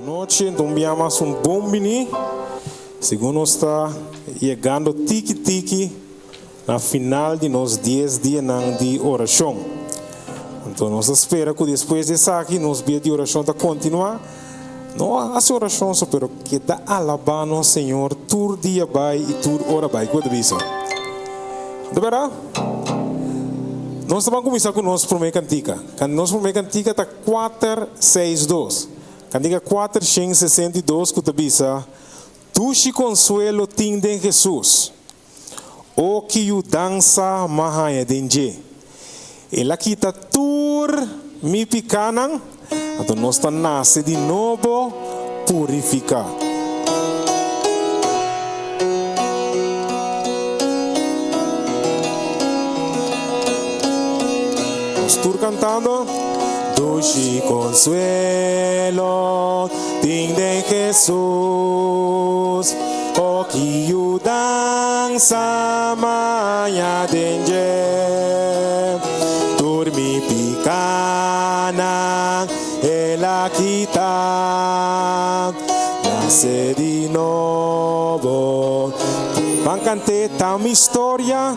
Anochi enton bia mas un bon bini. Segun nos ta yegando tiki tiki na final di nos dies dianan di orashon. Anto nos ta spera ku despues di esaki nos bia di orashon ta kontinuá. No hasi orashon so pero keda alabá nos Señor tur dia bai i tur ora bai. Ku bo ta bisa? Ta bèrdat? Nos ta ban kuminsá ku nos promé kantika. Nos promé kantika ta 462. Kantika 462 ku ta bisa, Dushi konsuelo tin den Hesus. O ki yudansa m'a haña den dje! El a kita tur mi pikánan, anto nos ta nase di nobo purifiká. Nos tur kantando. Dushi konsuelo tin den Hesus. O ki yudansa maña den dje! Tur mi pikanan El a kita, nase di nobo. Ban kant'é, Ta mi storia,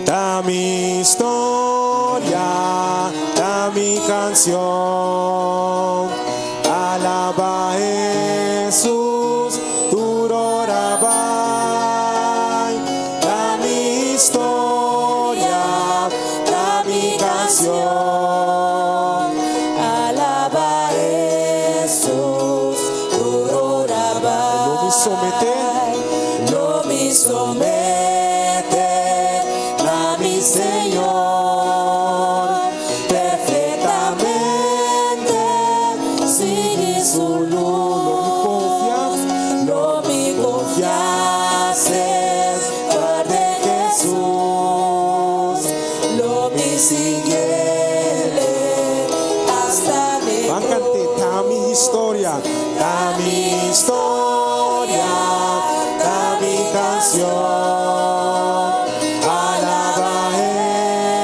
ta mi storia, ta mi kansion. Alaba Hesus tur ora bai. Ta mi historia, ta mi canción. Alaba Hesus tur ora bai. Lo mi somete. Lo mi somete na mi Señor. Perfectamente sigui su luz. Lo mi confia semper den Jesús. Lo mi siguiele hasta ne Ban cant'é, Ta mi historia. Ta mi historia, ta mi canción. Alaba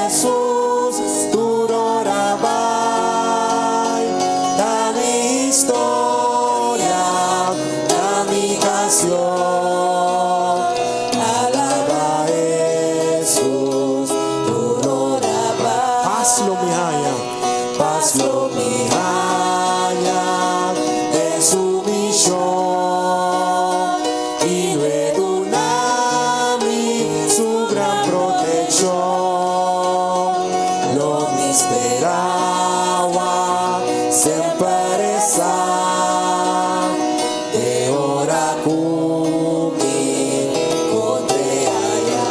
Hesus tur ora bai. Ta mi historia, ta mi canción. Alaba Hesus tur ora bai. Pas lo mi haña. Pas lo mi haña den su mision. I lo e duna mi su gran protekshon. Lo mi sperawa semper e sa, te ora ku mi kontr'e aya.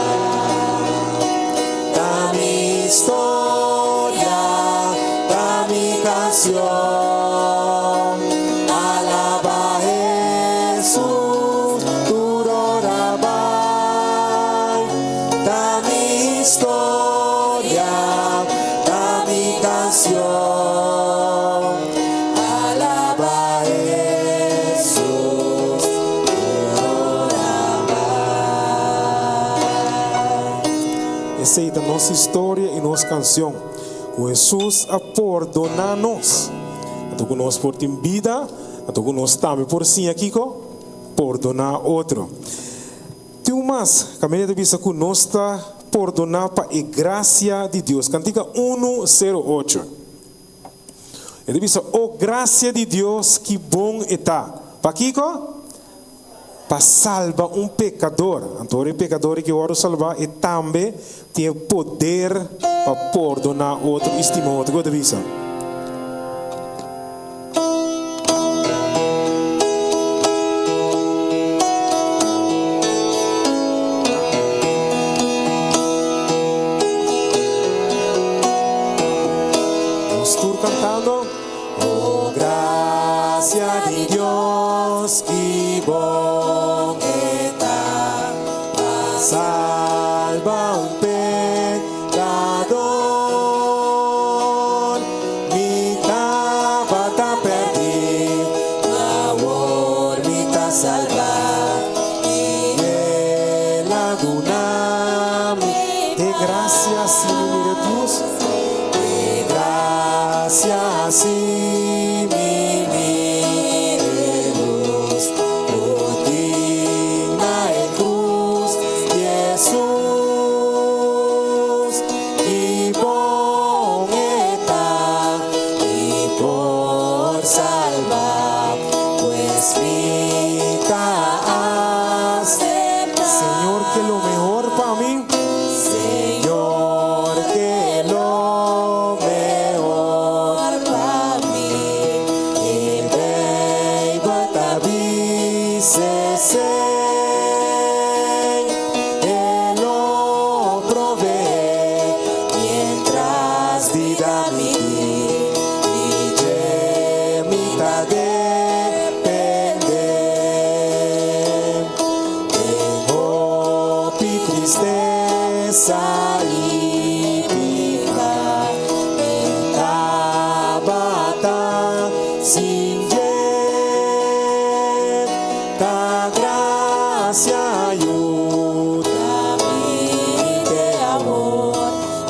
Ta mi historia, ta mi kansion. Alaba Hesus tur ora bai. Ta mi historia, ta mi kansion. Alaba Hesus tur ora bai. Esei ta nos historia i nos kansion. Ku Hesus a pordoná nos. Anto ku nos por tin bida, anto ku nos tambe por siña kiko? Pordoná otro. Tin un mas, kaminda ta bisa ku nos ta pordoná pa e grasia di Dios. Kantika unu sero ocho. E ta bisa, O grasia di Dios, ki bon e ta! Pakiko? Pa salba un pekador. Anto ora e pekador ke wòrdu salbá, e tambe tin e poder pa pordoná otro i stima otro. Kiko ta bisa? Nos tur kantando. O gracia di Dios ki bon e ta pa salba un pecador. Mi tabata perdi, ma awor mi ta salba i el a duna mi. Te gracia si mi mira Dios. Te gracia si mi mira. Tristesa i piká Mi tabata sin dje Ta grasia yuda mi te awor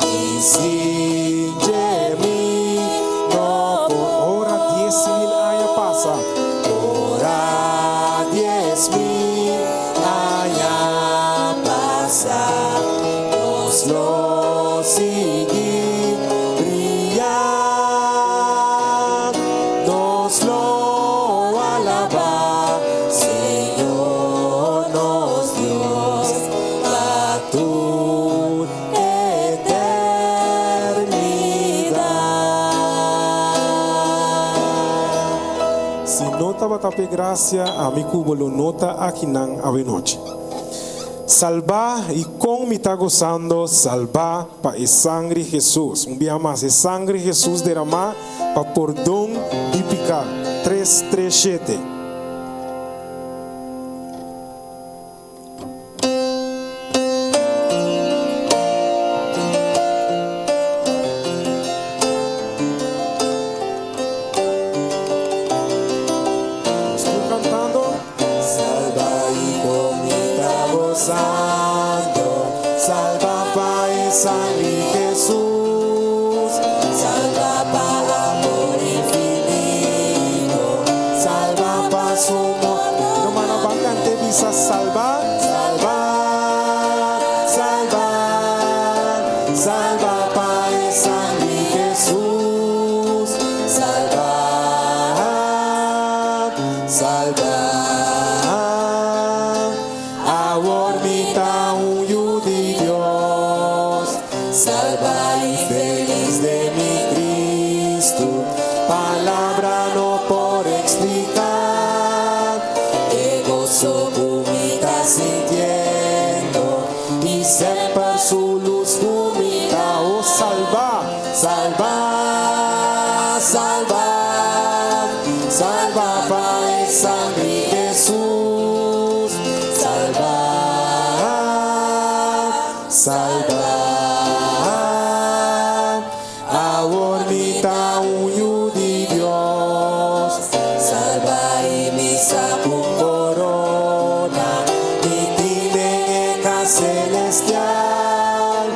I sin dje mi no por Ora 10.000 aña pasa. Ora 10.000 aña pasa, nos lo sigui briya, nos lo alabá, Señor nos Dios, pa tur eternidat. Si no tabata p'e grasia, ami ku bo lo no ta akinan awenochi. Salbá i kon mi ta gosando, salbá pa e sangre Hesus. Un bia mas, e sangre Hesus deramá pa pordon di piká. Tres, tres, shete. Nos tur kantando. Salbá i kon mi ta gosando, salbá pa e sangre Hesus. Salbá pa amor infinito, salbá pa su morto. Rumannan, ban kant'é bisa salbá. Salbá, salbá, salbá pa e sangre Hesus. Salbá, salbá. Awor mi ta un yu di Dios. Salbá i felis den mi Kristu. Palabra no por ekspliká. E goso ku mi ta sintiendo. I semper su lus ku mi ta. Oh, salbá. Salbá, salbá, salbá pa e sangre Hesus. Salbá, salbá. Awor mi ta un yu di Dios. Salbá i mi sa ku korona. Mi tin den kas selestial.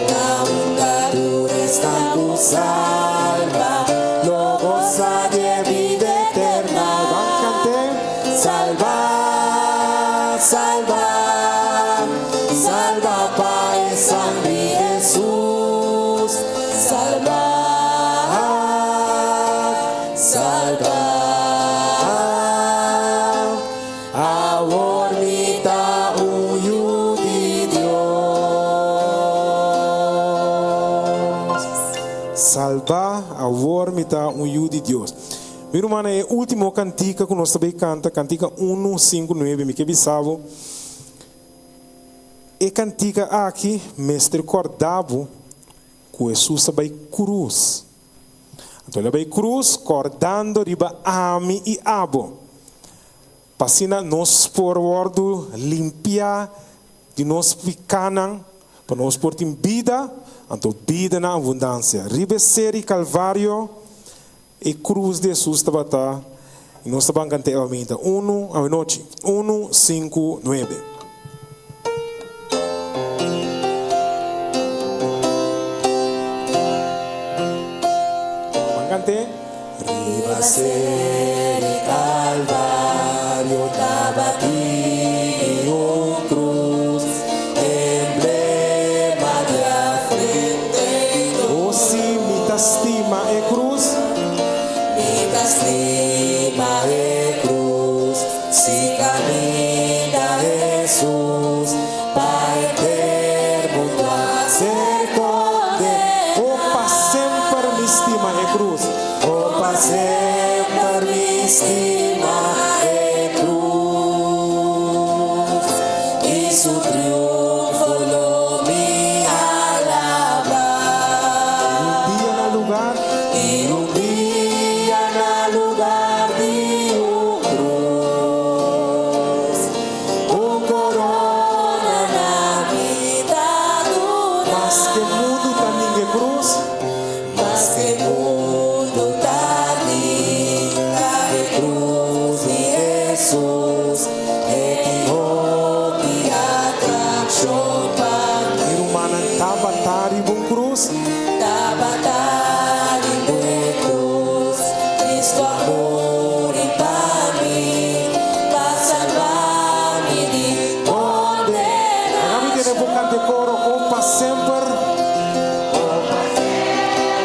Na unda tur esnan ku salba. Lo gosa di bida eterno. Ban kant'é. Salbá, salbá, salbá pa e sangre Hesus. Salbá, salbá. Awor mi ta un yu di Dios. Salbá, awor mi ta un yu di Dios. Mi ruman, e último kantika ku nos ta bai kanta, kantika 159, mi ke bisa bo. E kantika aki, mester kòrda bo, ku Hesus a bai krus. Anto el a bai krus, kòrdando riba ami i abo. P'asina nos por wòrdu limpiá di nos pikánan, pa nos por tin bida, anto bida na abundansia. Riba e seri Kalvario, e krus di Hesus tabata, i nos ta ban kant'é awe unu, awe nochi, unu, sinku, nuebe. Ban kant'é. Riba seri Kalvario tabatin un krus, emblema di afrenta. O si mi ta stima e krus, Mi ta stima e krus, si kaminda Hesus, pa henter mundu a ser kondená. O pa semper mi stima e krus. O pa semper mi stima e krus, i su triunfo lo mi alabá. Un dia na lugá, I un dia na lugá di un krus, un korona na mi ta. Maske mundu ta ninga e krus. Maske mundu ta ninga e krus di Hesus, e tin hopi atrakshon pa mi. Mi rumannan tabata riba un krus. Tabata riba e krus, Kristu a muri pa mi, pa salba mi di Laga mi tene bo kondenashon. kanta e koro, O pa semper. O pa semper mi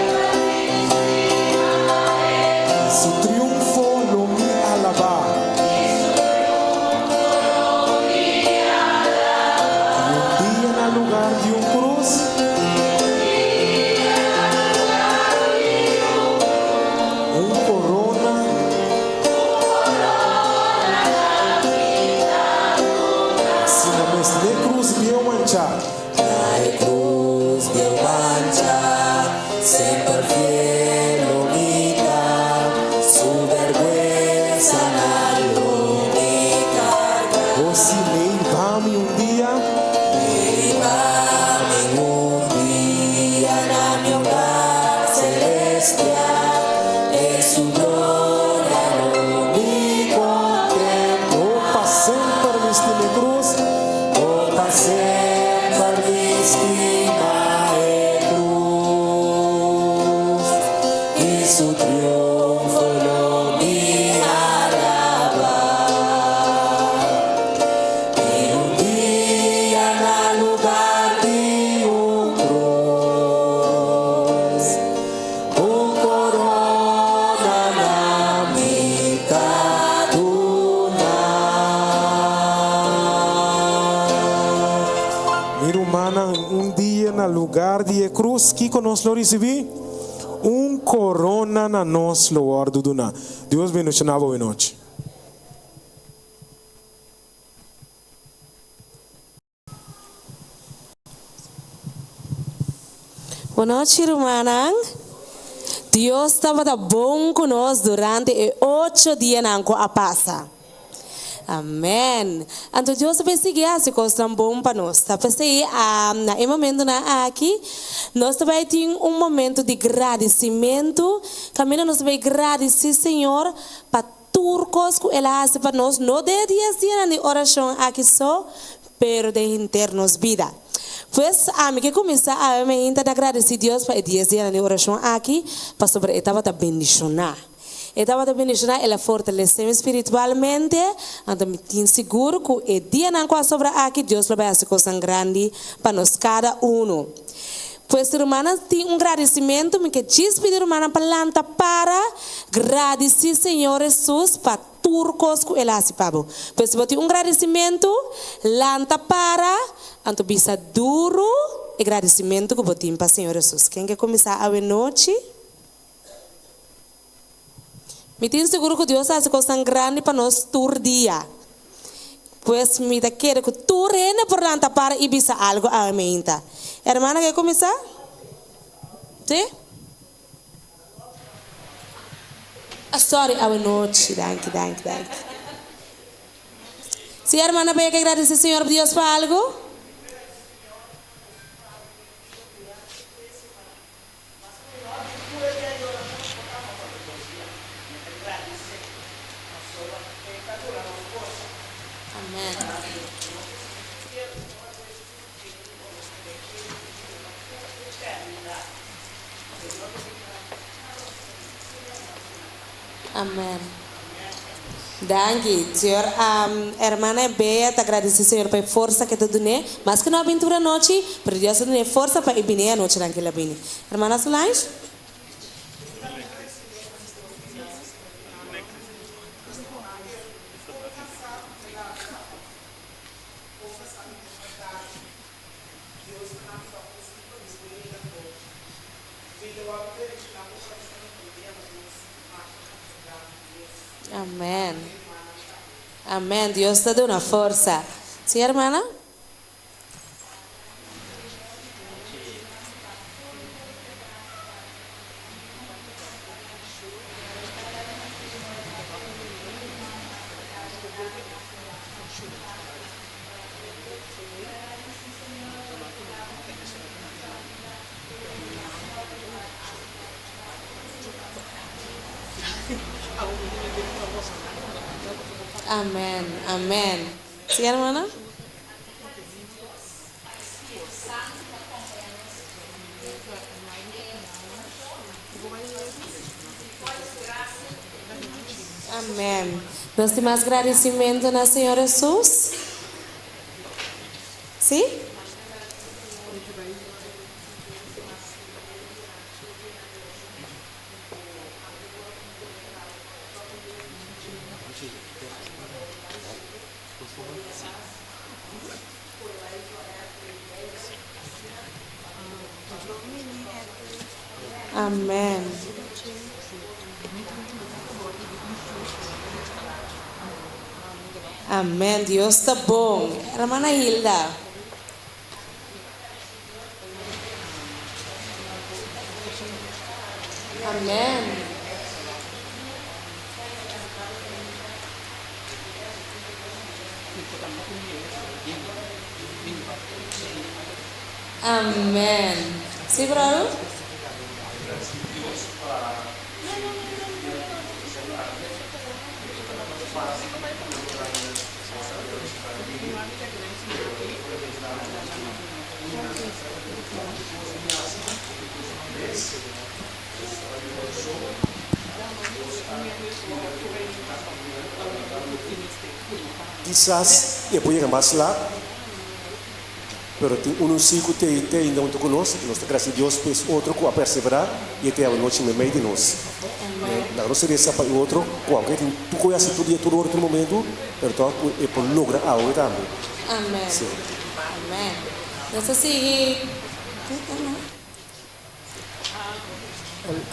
stima e krus. I su triunfo lo mi alabá. I su triunfo lo mi alabá. I un dia na lugar di un krus. Un corona. Asina mes n'e cruz bieu manchá. Na e cruz bieu manchá, semper fiel lo mi ta, su berguensa nan lo mi carga. O si lei ba mi un dia. Lei ba mi un dia na mi hogar celestial, den su gloria lo mi contemplar. O pa semper mi stima e cruz. O pa semper mi stima e cruz, y su triunfo lo mi alaba. I un dia na lugar di un cruz, un corona na mi ta duna. Mi rumannan, un dia na lugar di e cruz, kico nos lo ricibi? Un corona na nos lo wordo duna. Dios bendiciona bo nochi. Bonochi rumannan. Dios tabata bon ku nos durante e ocho dianan ku a pasa. Amen. Anto Dios ta bay sigui haci cosnan bon pa nos. Ta p'esey na e momentonan aki nos ta bay tin un momento di gradicimento caminda nos ta bay gradici Señor pa tur cos cu El a haci pa nos, no den e dies dianan di oracion aki so, pero den henter nos bida. Pues ami ke cuminsa awe mainta na gradici Dios pa e dies dianan di oracion aki pasobra e tabata bendiciona. E tabata bendishoná, el a fortalesé mi spiritualmente, anto mi tin sigur ku e dianan ku a sobra aki Dios lo bai hasi kosnan grandi pa nos kada unu. Pues rumannan tin un gradisimentu, mi ke djis pidi rumannan pa lanta para gradisí Señor Hesus pa tur kos ku el a hasi pa bo. Pues si bo tin un gradisimentu, lanta para, anto bisa duru e gradisimentu ku bo tin pa Señor Hesus. Ken ke kuminsá awe nochi? Mi tin sigur ku Dios a hasi kosnan grandi pa nos tur dia. Pues mi ta kere ku tur hende por lanta para i bisa algu awe meinta. Hermana ke kuminsá? Sí? Ah sorry, awe nochi. Danki, danki, danki. Sí, hermana Bea ke gradisí Señor Dios pa algu? Amen. Danki, Señor. Hermana Bea ta gradeci Señor pa e forsa ke ta dun'é. Maske no a bini tur anochi, pero Dios a dun'é forsa pa e bini e anochinan ke el a bini. Hermana Solange? Amen. Amen. Dios ta duna forsa. Si, hermana? Amen, amen. Si hermana? Amen. Nos tin mas gradicimento na Señor Jesus? Si? Amen. Amen. Dios ta bon. Hermana Hilda. Amen. Amen. Sí, brother? Kisas e por yega mas lat, pero tin unu si ku te te ainda huntu ku nos, i nos ta grasi Dios pa es otro ku a perseverá i e te awe nochi meimei di nos. Laga nos resa pa e otro ku aunke tin tur koe hasi tur dia, tur ora, tur momentu, pero tòg ku e por logra awe tambe. Amen. Sí. Amen. Nos ta sigui.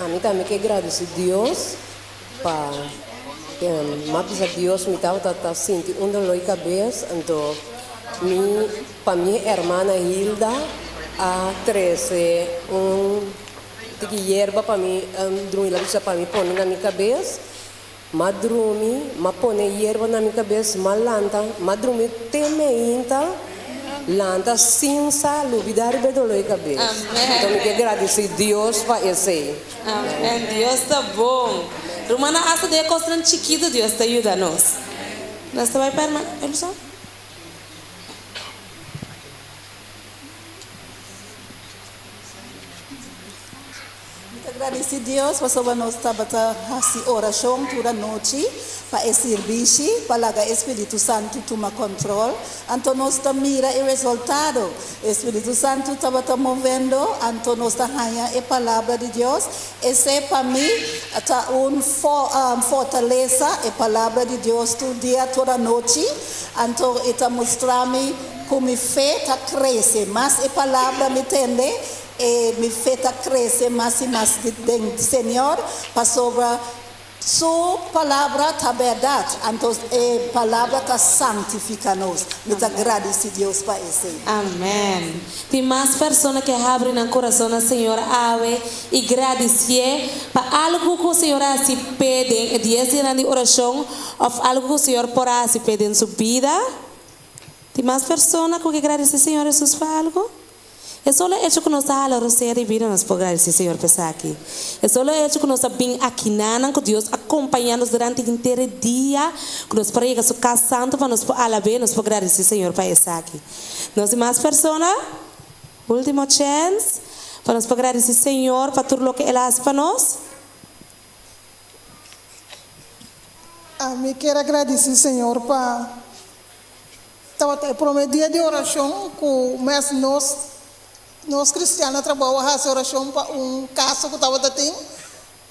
Ami tambe ke gradisi Dios pa m'a bisa Dios mi tabata ta sinti un dolor di kabes anto mi pa mi hermana Hilda a trese un tiki yerba pa mi drumi el a bisa pa mi pone na mi kabes m'a drumi m'a pone yerba na mi kabes m'a lanta m'a drumi te meinta lanta sin sa lubida riba e dolor di kabes anto mi ke gradisi Dios pa esei. Amen Dios ta bon rumannan asta den e kosnan chikitu Dios ta yuda nos nos ta bai pa hermana Elsa. Mi ta gradisí Dios pasobra nos tabata hasi orashon tur anochi pa e sirbishi, pa laga e Spiritu Santu tuma kòntròl. Anto nos ta mira e resultado. E Spiritu Santu tabata movendo, anto nos ta haña e Palabra di Dios. Esei pa mi ta un fortalesa, e Palabra di Dios tur dia, tur anochi. Anto e ta mustra mi ku mi fe ta krese. Mas e Palabra mi tende, E mi fe ta crece mas y mas den Señor, pasobra Su palabra ta berdad, anto e palabra ta santifica nos. Mi ta gradici Dios pa esey. Amen. Tin mas persona ke habri nan kurason na Señor awe i gradisié pa algu ku Señor a hasi p'e den e dies dianan di orashon òf algu ku Señor por a hasi p'e den su bida? Tin mas persona ku ke gradisé Señor Hesus pa algu? E solo echo ku nos ta hala rosea di bida nos por gradisí Señor pa esaki. E solo echo ku nos a bin akinanan ku Dios a kompañá nos durante henter e dia ku nos por a yega su kas santu pa nos por alab'é nos por gradisí Señor pa esaki. Nos di mas persona? Último chèns pa nos por gradisí Señor pa tur loke El a hasi pa nos. Ami kier a gradisí Señor pa. Tabata e prome dia di orashon ku mes nos nos kristian na trabou a hasi orashon pa un kaso ku tabata tin,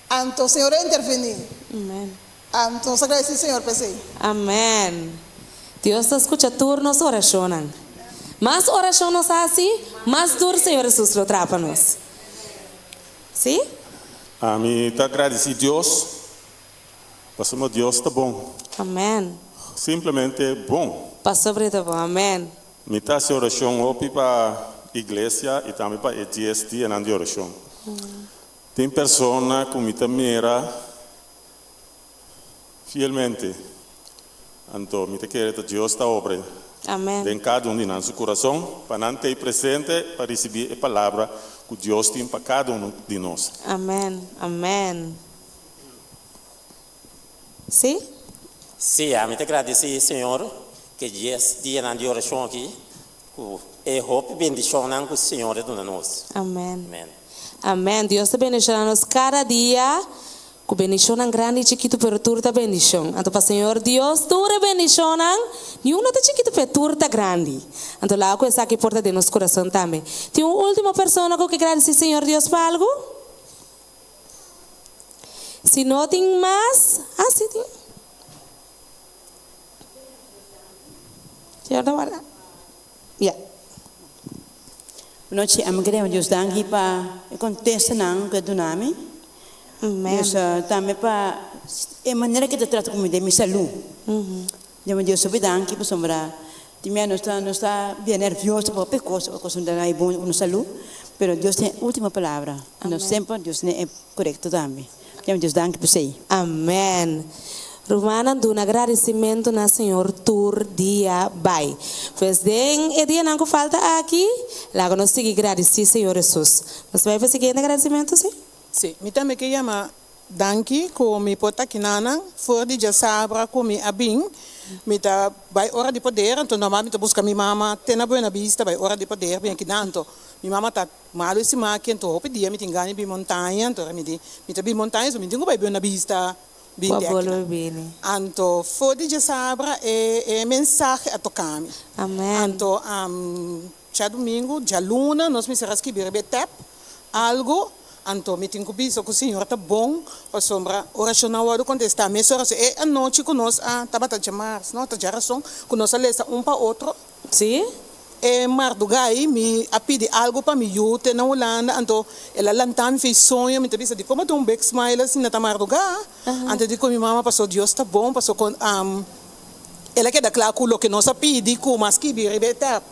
anto Señor a intervení. Amen. Anto nos a gradisí Señor pa esei. Amen. Dios ta skucha tur nos orashonnan. Mas orashon nos hasi, mas dur Señor Hesus lo traha pa nos. Sí? Ami ta gradisí Dios Pasobra Dios ta bon. Amen. Simplemente bon. Pasobra e ta bon. Amen. Mi ta hasi orashon hopi pa iglesia i tambe pa e dies dianan di orashon. Tin persona ku mi ta mira fielmente, anto mi ta kere ta Dios ta obra den kada un di nan su kurason pa nan t'ei presente pa risibí e palabra ku Dios tin pa kada un di nos. Amen. Amen. Sí? Sí, ami ta gradisí Señor ku e dies dianan di orashon aki, ku e hopi bendishonnan ku Señor a duna nos. Amèn. Amèn. Amèn. Dios ta bendishoná nos kada dia ku bendishonnan grandi i chikitu, pero tur ta bendishon. Anto pa Señor Dios tur e bendishonnan, niun no ta chikitu p'e, tur ta grandi. Anto laga ku esaki por ta den nos kurason tambe. Tin un último persona ku ke gradisí Señor Dios pa algu? Si no tin mas, ah si tin. Señor ta warda. Ya. Nochi, ami kere Dios danki pa e kontestanan ku e duna mi. Amen. Dios tambe pa e manera ku e ta trata ku mi den mi salú. Djama Dios hopi danki pasobra tin bia nos ta nos ta bia nervioso pa hopi kos ora kos no ta bai bon ku nos salú pero Dios tin e ultimo palabra nos semper Dios tin e korekto tambe. Djama Dios danki pa esei. Amen. Rumannan duna gradisimentu na Señor tur dia bai. Pues den e dianan ku falta aki, laga nos sigui gradisí Señor Hesus. Nos bai pa e siguiente gradisimentu, si? Si, mi tambe ke yama Danki ku mi por ta kinanan for di djasabra ku mi a bin. Mi ta bai ora di poder, anto normal mi ta buska mi mama te na Buena Vista bai ora di poder bin akinan. Anto mi mama ta malu e simaki, anto hopi dia mi tin gana di bin montaña, anto ora mi di mi ta bin montaña so mi tin ku bai Buena Vista bin Bo te a bolbe akinan. bini. Anto for di djasabra e e mensahe a toka mi. Amen. Anto djadumingu, djaluna nos mester a skibi riba e tep Algu, anto mi tin ku bisa ku Señor ta bon, pasobra orashonnan wòrdu kontestá mesora. So e anochi ku nos a tabata djamars, no, ta djarason, ku nos a lesa un pa otro. Sí. E mardugá ei mi a pidi algu pa mi yu te na Hulanda, anto el a lantá mi fei soño, mi ta bisa di komo ta un big smile asina ta mardugá, anto di ku mi mama paso Dios ta bon, paso kon el a keda kla ku loke nos a pidi ku mas skibi riba e tèp.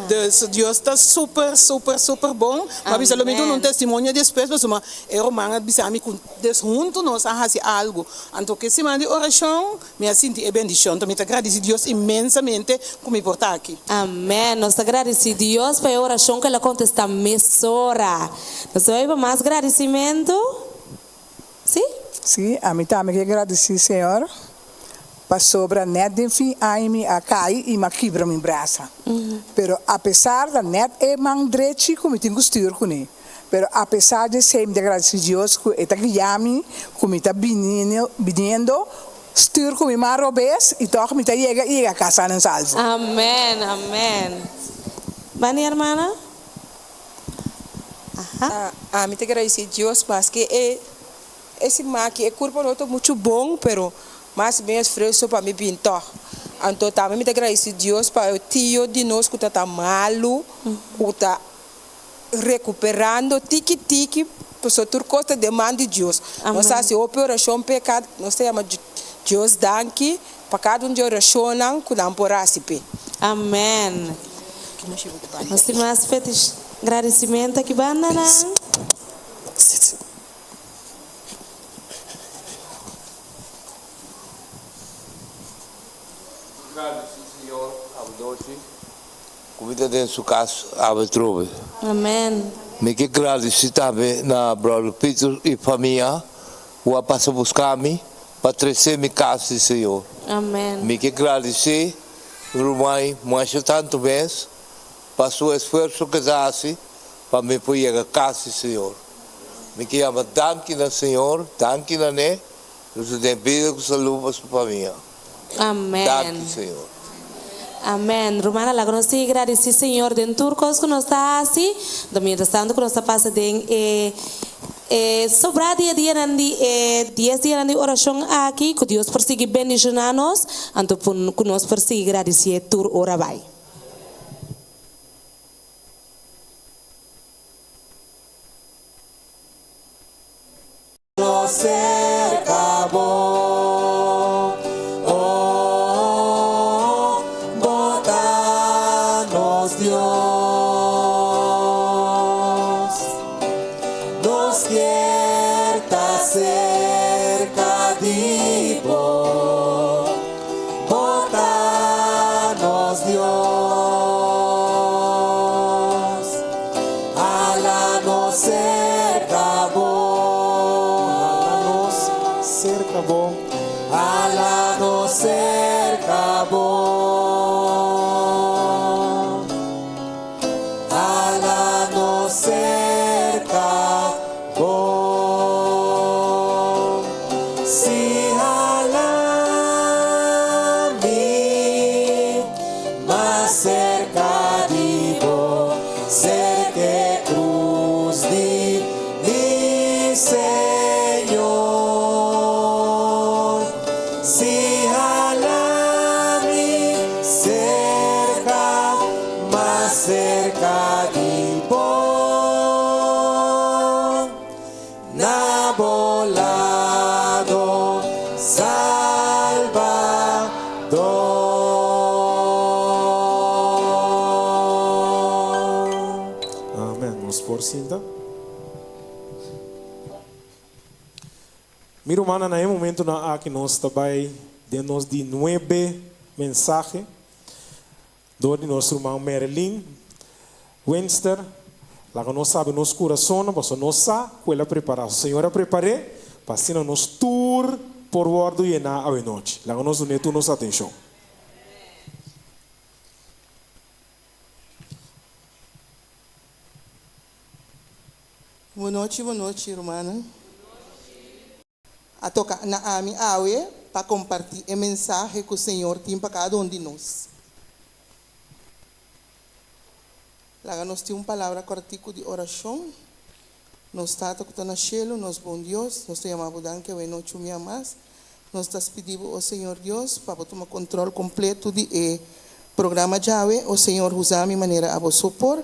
Dus Dios ta super super super bon. Mi a bisa lo mi duna un testimonio despues pasobra e ruman a bisa mi ku des huntu nos a hasi algu. Anto ku e siman di orashon mi a sinti e bendishon. Anto mi ta gradisi Dios inmensamente ku mi por ta aki. Amen. Nos ta gradisi Dios pa e orashon ku el a kontestá mesora. Nos ta bai pa mas gradisimentu. Sí? Sí, ami tambe ke gradisí Señor pasobra nèt den fin aña mi a kai i mi a kibra mi brasa. Pero apesar ta nèt e man drechi ku mi tin ku stuur kuné. Pero apesar di esei mi ta gradisí Dios ku e ta guia mi, ku mi ta biniendo stuur ku mi man robes i tòg mi ta yega i yega kas sano en salvo. Amen, amen. Bani hermana. Aha. Ami ta gradisí Dios maske e e siman aki e kurpo no ta muchu bon pero mas mi esfuerso pa mi bin tòg. Anto tambe mi ta gradisí Dios pa e tio di nos ku ta ta malu ku ta rekuperando tiki tiki pasobra tur kos ta den man di Dios. Nos ta hasi hopi orashon p'e kada nos ta yama Dios danki pa kada un di orashonnan ku nan por hasi p'e. Amen. Nos tin mas fetish gradicimento aki banda nan. Gradisi Señor awe nochi ku mi ta den su kas awe trobe. Amen. Mi ke gradisi tambe na Brother Peter i famia ku a pasa buska mi pa trese mi kas di Señor. Amen. Mi ke gradisi Rumai masha tantu mes pa su esfuerso ke ta hasi pa mi por yega kas di Señor. Mi ke yama danki na Señor, danki na ne, lo su den bida ku salú pa su famia. Amen. Danki Señor. Amen. Rumannan, laga nos sigui gradisí Señor den tur kos ku nos ta hasi. Anto mientras tanto ku nos ta pasa den e e sobrá di e dianan di e dies dianan di orashon aki, ku Dios por sigui bendishoná nos, anto ku nos por sigui gradisié tur ora bai. Nos cerca bo, oh, bo ta nos Dios. Nos kier ta cerca di bo, bo ta nos Dios. Hala nos cerca bo. Hala nos serka bo. Si hala mi mas serka di bo, serk'e krus di mi Señor. Si hala mi serka, mas serka di bo, na bo lado, Salbador. Amen. Nos por sinta. Mi rumannan, na e momentunan aki nos ta bai den nos di nuebe mensahe dor di nos ruman Marilyn Winster. Laga nos sabi nos kurasonnan pasobra nos sa ku el a prepará. Su Señor a prepar'é pa asina nos tur por wòrdu yená awenochi. Laga nos dun'é tur nos atenshon. Bo nochi, bo nochi, rumannan. A toka na ami awe pa kompartí e mensahe ku Señor tin pa kada un di nos. Laga nos tin un palabra kòrtiku di orashon. Nos Tata ku ta na shelu, nos bon Dios, nos ta yama Bo danki awe nochi un bia mas. Nos ta spidi Bo, o Señor Dios, pa Bo tuma kontròl kompletu di e programa djawe. O Señor, usa mi manera Abo so por.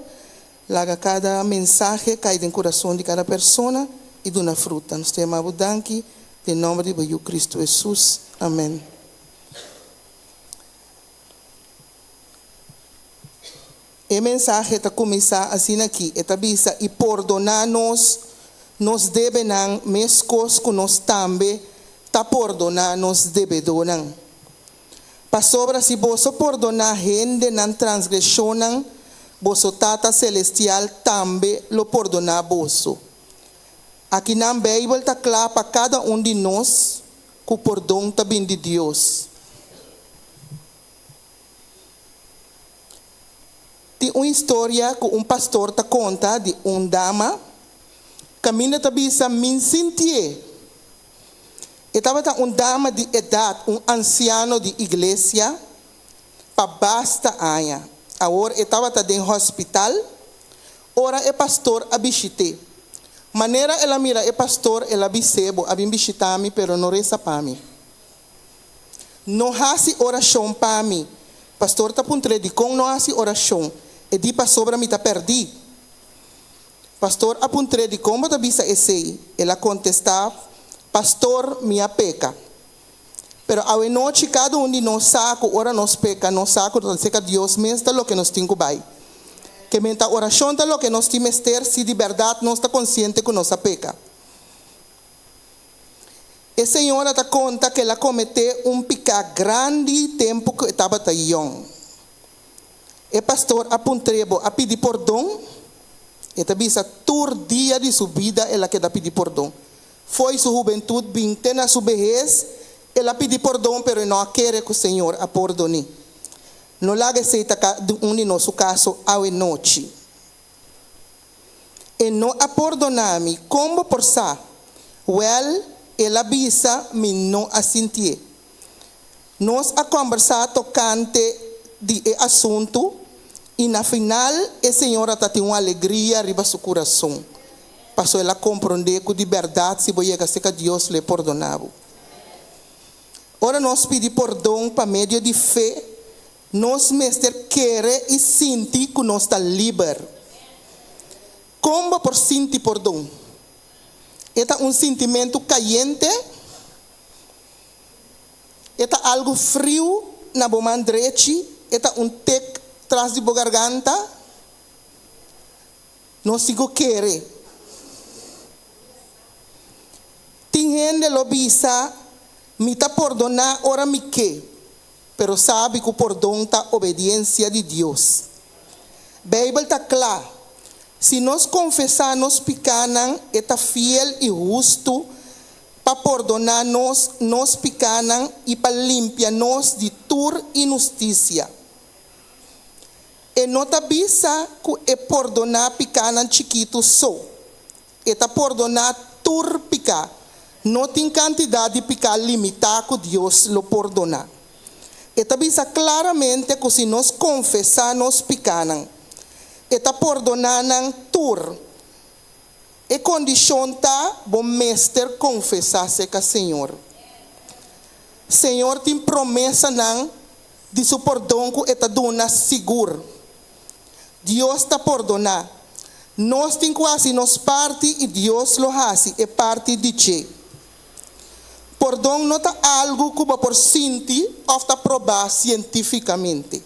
Laga kada mensahe kai den kurason di kada persona i duna fruta. Nos ta yama Bo danki den nòmber di Bo Yu Kristu Hesus. Amèn. E mensahe ta kuminsá asina aki, e ta bisa, I pordoná nos nos debenan meskos ku nos tambe ta pordoná nos debedónan. Pasobra si boso pordoná hende nan transgreshonnan, boso Tata selestial tambe lo pordoná boso. Akinan Beibel ta kla pa kada un di nos ku pordon ta bin di Dios. Tin un historia ku un pastor ta konta di un dama kaminda ta bisa, Min sintié. E tabata un dama di edat, un ansiano di iglesia pa basta aña. Awor e tabata den hospital ora e pastor a bishit'é. Manera el a mira e pastor, el a bis'é, Bo a bin bishitá mi, pero no resa pa mi. No hasi orashon pa mi. Pastor ta puntr'é, Dikon no hasi orashon? E di, Pasobra mi ta pèrdí. Pastor a puntr'é, Dikon bo ta bisa esei? El a kontestá, Pastor, mi a peka. Pero awenochi kada un di nos sa ku ora nos peka, nos sa ku ta serka Dios mes ta loke nos tin ku bai. Ke men ta orashon ta loke nos tin mester si di bèrdat nos ta konsiente ku nos a peka. E señora ta konta ku el a kometé un piká grandi tempu ku e tabata yòn. E pastor a puntr'é, Bo a pidi pordon? E ta bisa, Tur dia di su bida el a keda pidi pordon. Fo'i su hubentut bin te na su behes, el a pidi pordon, pero e no a kere ku Señor a pordon'é. No laga esei ta di un di nos su kaso awenochi. E no a pordoná mi, kon bo por sa? Wèl, el a bisa, mi no a sintié. Nos a kòmbersá tokante di e asuntu i na final e señora ta tin un alegria riba su kurason, pasobra el a komprondé ku di bèrdat si bo yega serka Dios lo e pordoná bo. Ora nos pidi pordon pa medio di fe, nos mester kere i sinti ku nos ta liber. Kon bo por sinti pordon? E ta un sintimentu kayente? E ta algu friu na bo man drechi, e ta un tek tras di bo garganta. No sigo kere. Tin hende lo bisa, Mi ta pordoná ora mi ke, pero sabi ku pordon ta obediensia di Dios. Beibel ta kla, Si nos konfesá nos pikánan, e ta fiel i hustu pa pordoná nos nos pikánan i pa limpia nos di tur inhustisia. E no ta bisa ku e pordoná pikánan chikitu so. E ta pordoná tur piká. No tin kantidat di piká limitá ku Dios lo pordoná. E ta bisa klaramente ku si nos konfesá nos pikánan, e ta pordoná nan tur. E kondishon ta bo mester konfesá serka Señor. Señor tin promesanan di su pordon ku e ta duna sigur. Dios ta pordoná. Nos tin ku hasi nos parti i Dios lo hasi e parti di dje. Pordon no ta algu ku bo por sinti òf ta probá sientífikamente.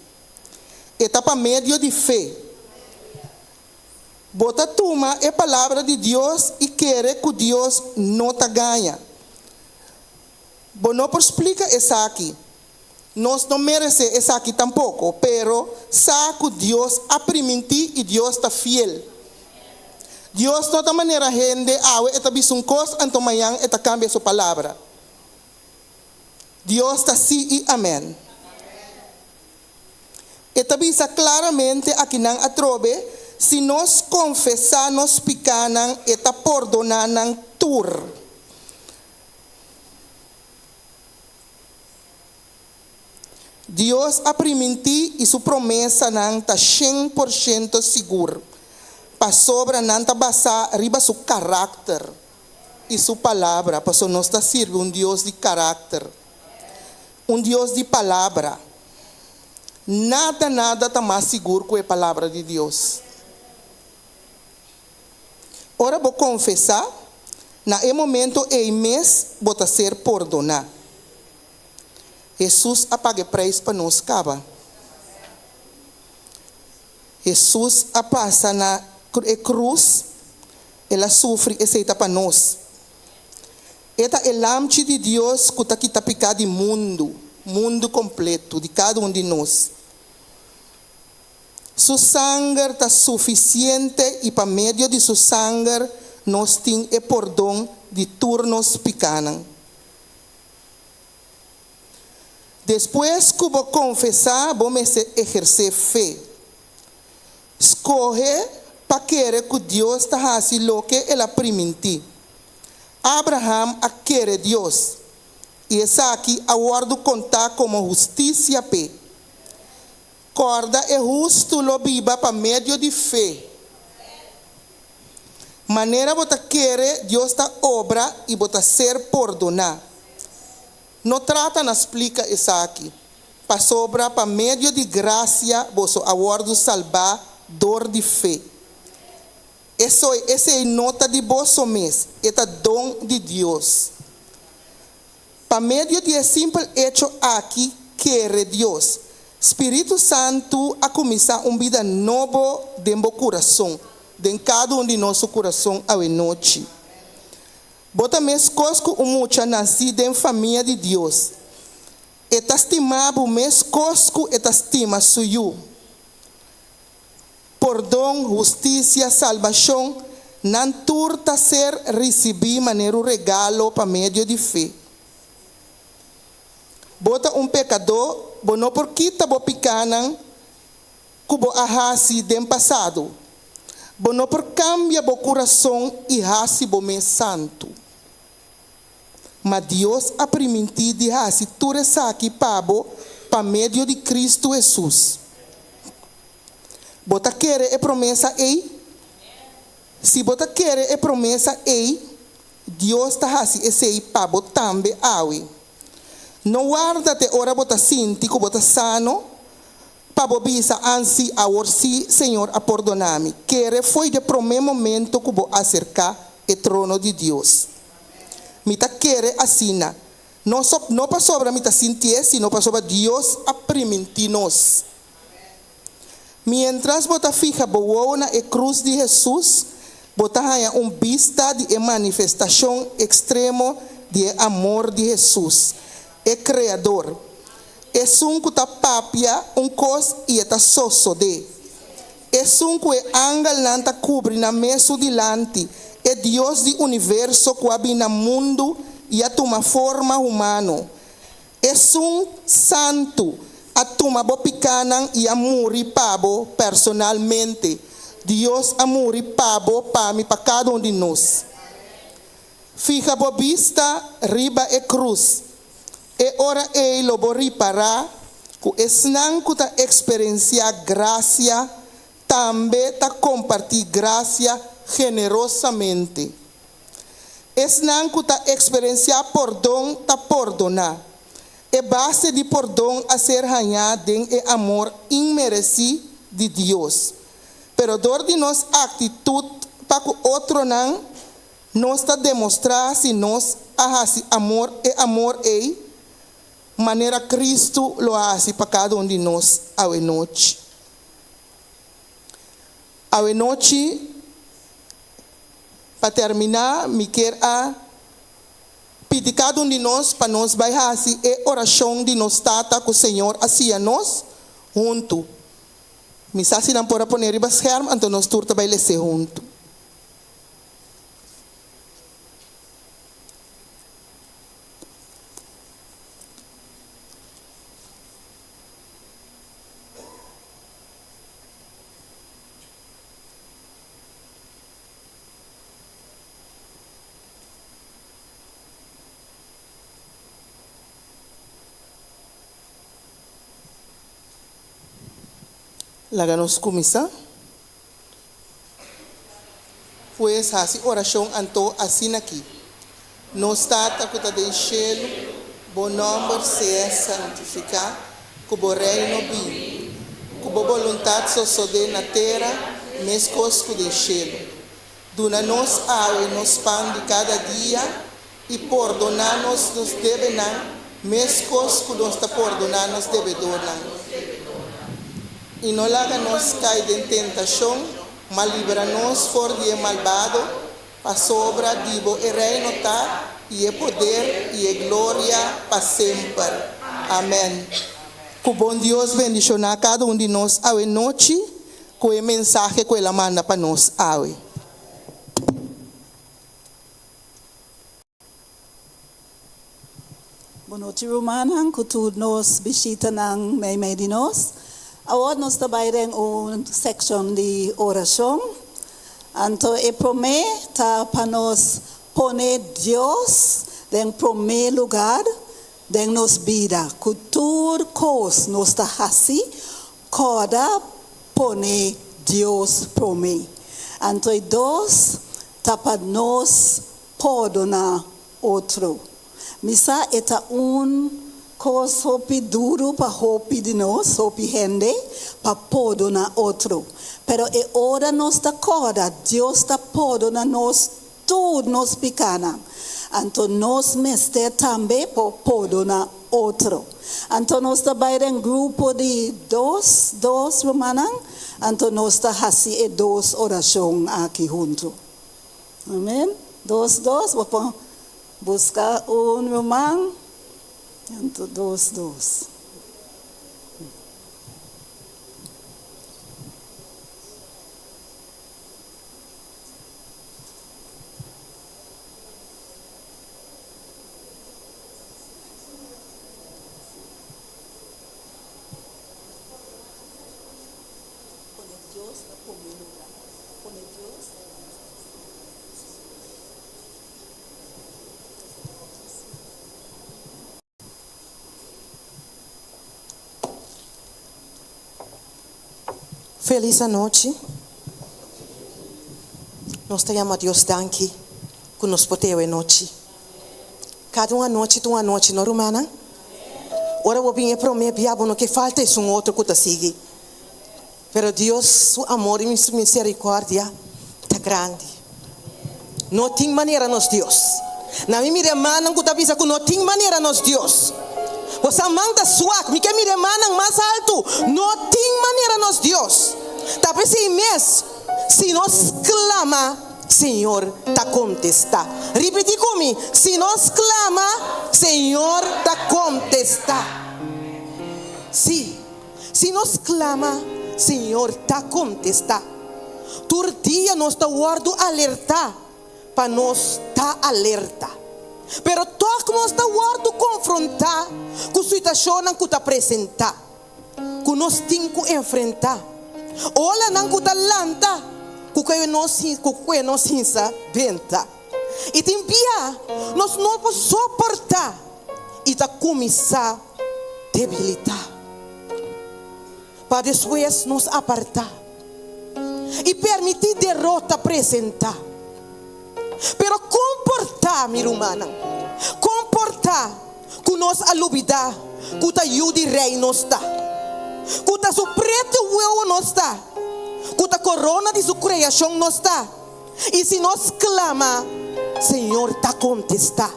E ta pa medio di fe. Bo ta tuma e Palabra di Dios i kere ku Dios no ta gaña. Bo no por splika esaki. Nos no meresé esaki tampoko, pero sa ku Dios a primintí i Dios ta fiel. Dios no ta manera hende, awe e ta bisa un kos anto mañan e ta kambia su palabra. Dios ta sí i amèn. E ta bisa klaramente akinan atrobe, si nos konfesá nos pikánan e ta pordoná nan tur. Dios a primintí i su promesanan ta 100% sigur, pasobra nan ta basá riba su karakter i su Palabra, pasobra nos ta sirbi un Dios di karakter, un Dios di Palabra. Nada, nada ta mas sigur ku e Palabra di Dios. Ora bo konfesá, na e momento ei mes bo ta ser pordoná. Hesus a paga e preis pa nos kaba. Hesus a pasa na e krus, el a sufri esei ta pa nos. E ta e Lamchi di Dios ku ta kita piká di mundu, mundu kompletu, di kada un di nos. Su sanger ta sufisiente i pa medio di su sanger nos tin e pordon di tur nos pikánan. Despues ku bo konfesá bo mester ehersé fe. Skohe pa kere ku Dios ta hasi loke el a primintí. Abraham a kere Dios, i esaki a wòrdu kontá komo hustisia p'e. Kòrda e hustu lo biba pa medio di fe. Manera bo ta kere Dios ta obra i bo ta ser pordoná. No trata na splika esaki, pasobra pa medio di grasia boso a wòrdu salbá dor di fe. Esoi, esei no ta di boso mes, e ta don di Dios. Pa medio di e simpel echo aki kere Dios, Spiritu Santu a kuminsá un bida nobo den bo kurason, den kada un di nos su kurason awenochi. Bo ta meskos ku un mucha nasí den famia di Dios. E ta stima bo meskos ku e ta stima su yu. Pordon, hustisia, salbashon, nan tur ta ser risibí manera un regalo pa medio di fe. Bo ta un pekadó, bo no por kita bo pikánan ku bo a hasi den pasado. Bo no por kambia bo kurason i hasi bo mes santu. Ma Dios a primintí di hasi tur esaki pa bo pa medio di Kristu Hesus. Bo ta kere e promesa ei? Si bo ta kere e promesa ei, Dios ta hasi esei pa bo tambe awe. No warda te ora bo ta sinti ku bo ta sano pa bo bisa, Ansi, awor sí Señor a pordoná mi. Kere fo'i de promé momento ku bo aserká e trono di Dios. Mi ta kere asina, no so no pasobra mi ta sintié, sino pasobra Dios a primintí nos. Miéntras bo ta fiha bo wowo na e krus di Hesus, bo ta haña un bista di e manifestashon ekstremo di e amor di Hesus, e Kreador, esun ku ta papia un kos i e ta sosodé, esun ku e angelnan ta kubri nan mes su dilanti, e Dios di universo ku a bini na mundu i a tuma forma humano, Esun santu. a tuma bo pikánan i a muri pa bo personalmente. Dios a muri pa bo, pa mi, pa kada un di nos. Fiha bo bista riba e krus. E ora ei lo bo ripará ku esnan ku ta eksperensiá grasia tambe ta kompartí grasia generosamente. Esnan ku ta eksperensiá pordon ta pordoná. E base di pordon a ser hañá den e amor inmeresí di Dios. Pero dor di nos aktitut pa ku otronan, nos ta demostrá si nos a hasi amor e amor ei manera Kristu lo a hasi pa kada un di nos awenochi. Awenochi, pa terminá, mi kier a pidi kada un di nos pa nos bai hasi e orashon di nos Tata ku Señor a siña nos huntu. Mi sa si nan por a pone riba scherm, anto nos tur ta bai les'é huntu. Laga nos kuminsá. Pues hasi orashon anto asin'akí, Nos Tata ku ta den shelu, bo nòmber sea santifiká, ku bo Reino bini, ku bo boluntat sosodé na tera meskos ku den shelu. Duna nos awe nos pan di kada dia, i pordoná nos nos debenan meskos ku nos ta pordoná nos debedornan. I no laga nos kai den tentashon, ma libra nos for di e malbado, pasobra di bo e reino ta, i e poder, i e gloria pa semper. Amèn. Ku bon Dios bendishoná kada un di nos awe nochi ku e mensahe ku el a manda pa nos awe. Bon nochi rumannan ku tur nos bishitanan meimei di nos. Awor nos ta bai den un sekshon di orashon. Anto e promé ta pa nos pone Dios den promé lugar den nos bida. Ku tur kos nos ta hasi, kòrda pone Dios promé. Anto e dos ta pa nos pordoná otro. Mi sa e ta un kos hopi duru pa hopi di nos, hopi hende, pa pordoná otro. Pero e ora nos ta kòrda Dios ta pordoná nos tur nos pikánan, anto nos mester tambe por pordoná otro. Anto nos ta bai den grupo di dos, dos rumannan, anto nos ta hasi e dos orashon aki huntu. Amen. Dos dos, bo por buska un ruman, anto dos dos. Pone Dios na promé lugá. Pone Dios. Felis anochi. Nos ta yama Dios danki ku nos por teo e nochi. Kada un anochi ta un anochi, no rumannan? Ora bo bin e promé bia bo no ke falta esun otro ku ta sigui. Pero Dios su amor i su misericordia ta grandi. No tin manera nos Dios. Na mi mira e mannan ku ta bisa ku no tin manera nos Dios. Bo sa man ta swak. Mi ke mira e mannan mas altu. No tin manera nos Dios. Ta p'esei mes si nos clama, Señor ta contesta. Ripiti cu mi, si nos clama, Señor ta contesta. Si. Si nos clama, Señor ta contesta. Tur dia nos ta wordo alerta pa nos ta alerta. Pero toch nos ta wordo confronta cu situacionnan cu ta presenta. nos tin ku enfrentá, olanan ku ta lanta ku kue nos ku kue nos hinsa benta. I tin bia nos no por soportá i ta kuminsá debilitá. Pa despues nos apartá i permití derota presentá. Pero komportá, mi rumannan, komportá ku nos a lubidá ku ta yu di Rei nos ta, ku ta su pretu wewo nos ta, ku ta korona di su kreashon nos ta, i si nos klama, Señor ta kontestá.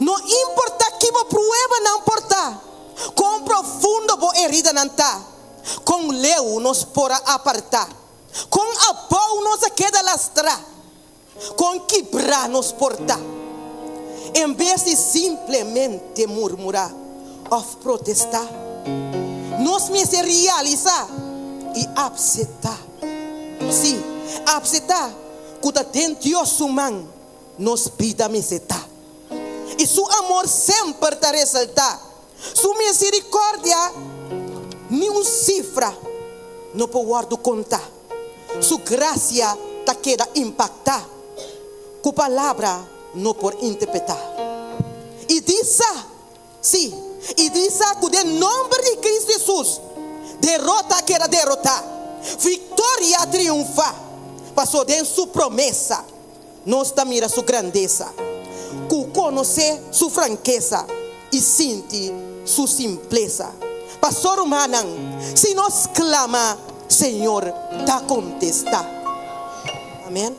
No importá ki bo pruebanan por ta, kon profundo bo heridanan ta, kon leu nos por a apartá. Kon abou nos a keda lastrá, kon kibrá nos por ta. En bes di simplemente murmurá òf protestá, nos mester realisá i apseptá, sí, apseptá ku ta den Dios su man nos bida mester ta. I su amor semper ta resaltá. Su misericordia ni un cifra no por wordo conta. Su gracia ta keda impacta cu palabra no por interpreta. Y di sa, si, y di sa cu den nomber di Cristo Jesus derota a keda derota, victoria a triunfa, paso den su promesa Nos ta mira su grandesa, ku konosé su frankesa i sinti su simplesa. Pasó rumannan, si nos klama, Señor ta kontestá. Amén.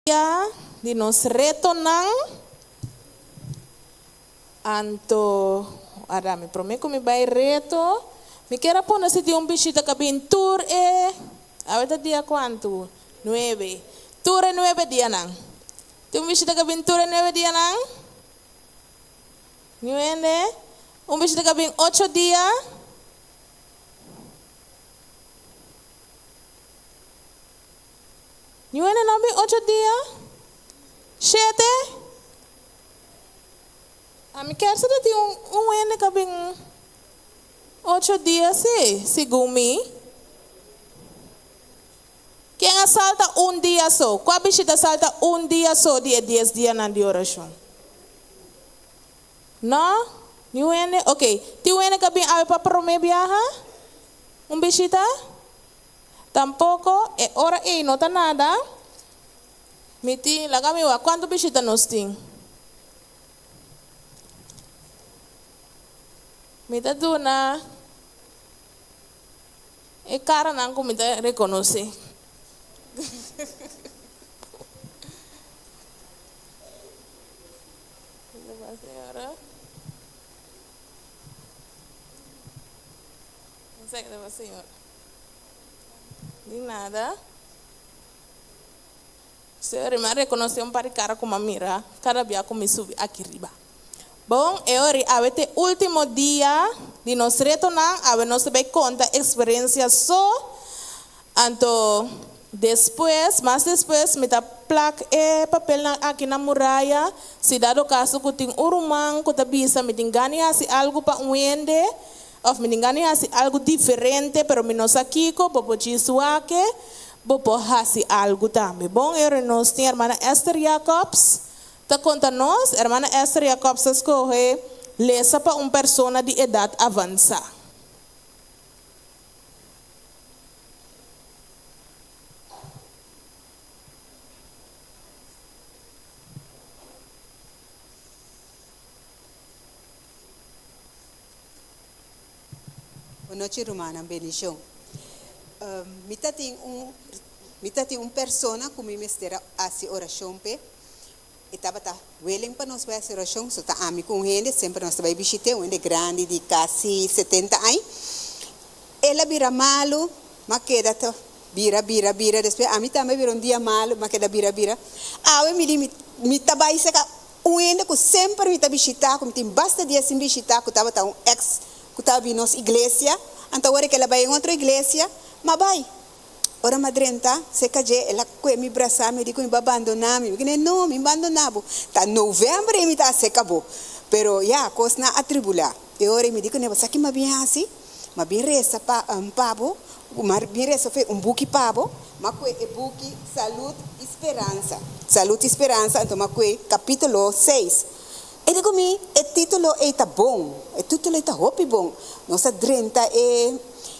Dia di nos retonan. Anto, wara mi prome ku mi bai reto, mi kier a pone si tin un bishita ku a bin tur e, awe ta dia kuantu? Nuebe. Tur e nuebe dianan. Tin un bishita ku a bin tur e nuebe dianan? Niun hende? Un bishita ku a bin ocho dia? Niun hende no bin ocho dia? Shete? Ami kier sa ta tin un hende ka bin ocho dia si, segun mi. Ken a salta un dia so? Kua bishita salta un dia so di e dies dianan di orashon? No? Niun hende? Ok. Tin un hende ka bin awe pa prome biaha? Un bishita? Tampoco e ora ei no ta nada. Mi tin, laga mi wak cuanto bishita nos tin. Mi ta duna e caranan cu mi ta reconoce. Di nada. Señor, mi a reconoce un par di cara cu mi a mira cada bia cu mi subi aki riba. Bon, e ora awe ta e ultimo dia di nos retonan, awe nos ta bay conta experiencia so, anto despues, mas despues mi ta plak e papelnan aki na muraya, si dado caso cu tin un ruman cu ta bisa mi tin gana di haci algo pa un hende, Of mi tin gana di hasi algu diferente, pero mi no sa kiko, bo por djis wak-e, bo por hasi algu tambe. Bon, e ora nos tin Hermana Esther Jacobs ta konta nos. Hermana Esther Jacobs ta skohe lesa pa un persona di edat avansá. Bon nochi rumannan, bendicion. Mi ta tin un mi ta tin un persona cu mi mester a haci oracion p'e. E tabata willing pa nos bai haci oracion, so ta ami cu un hende, semper nos ta bai bishit'e, un hende grandi di casi setenta aña. El a bira malu, m'a keda ta bira, bira, bira, despues ami tambe a bira un dia malu, m'a keda bira, bira. Awe mi di mi mi ta bai cerca Un hende ku semper mi ta bishitá, ku mi tin basta dia sin bishitá, ku tabata un eks ku tabata bin nos iglesia, anto awor e kel a bai en otro iglesia, m'a bai. Ora m'a drenta serka dje, el a kue mi brasá mi, di ku mi bo a bandoná mi. Mi kende, No, mi bandoná bo. Ta novèmber ei mi ta aserka bo. Pero ya, kosnan a tribulá. E ora ei mi di kuné, Bo sa ki m'a bin hasi? M'a bin resa pa pa bo, m'a bin resa fe un buki pa bo. M'a kue e buki Salud i Speransa, Salud i Speransa, anto m'a kue kapítulo seis. E di ku mi, E título ei ta bon, e título ei ta hopi bon. Nos a drenta e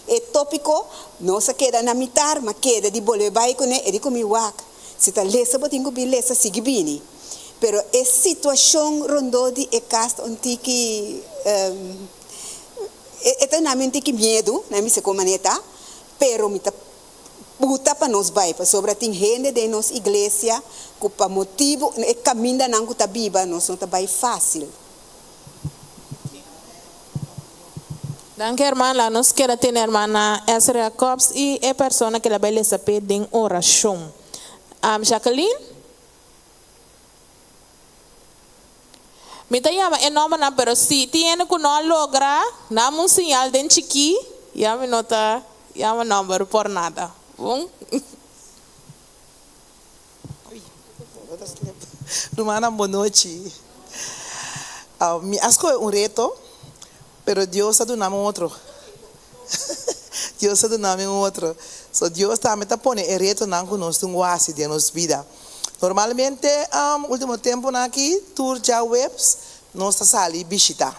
e tópiko, nos a keda na mitar, m'a keda di bolbe bai kuné. E di ku mi, Wak, si ta lesa bo tin ku bin lesa, sigui bini. Pero e situashon rondó di e kas ta un tiki, e ta duna mi un tiki miedu, na mi bisa kon manera ta, pero mi ta Buta pa nos bai, pasobra tin hende den nos iglesia ku pa motibu e kamindanan ku ta biba nos no ta bai fásil. Danki herman, laga nos keda tene hermana Esther Jacobs i e persona ke la bai lesa p'e den orashon. Jacqueline? Mi ta yama e nombernan pero si tin hende ku no a logra dam un siñal den chikí ya mi no ta yama nomber por nada. Bon. Rumannan bon nochi. Mi a skohe un reto pero Dios a duna mi un otro. Dios a duna mi un otro. So Dios tambe ta pone e retonan ku nos tin ku hasi den nos bida. Normalmente ultimo temponan aki tur djaweps nos ta sali bishita.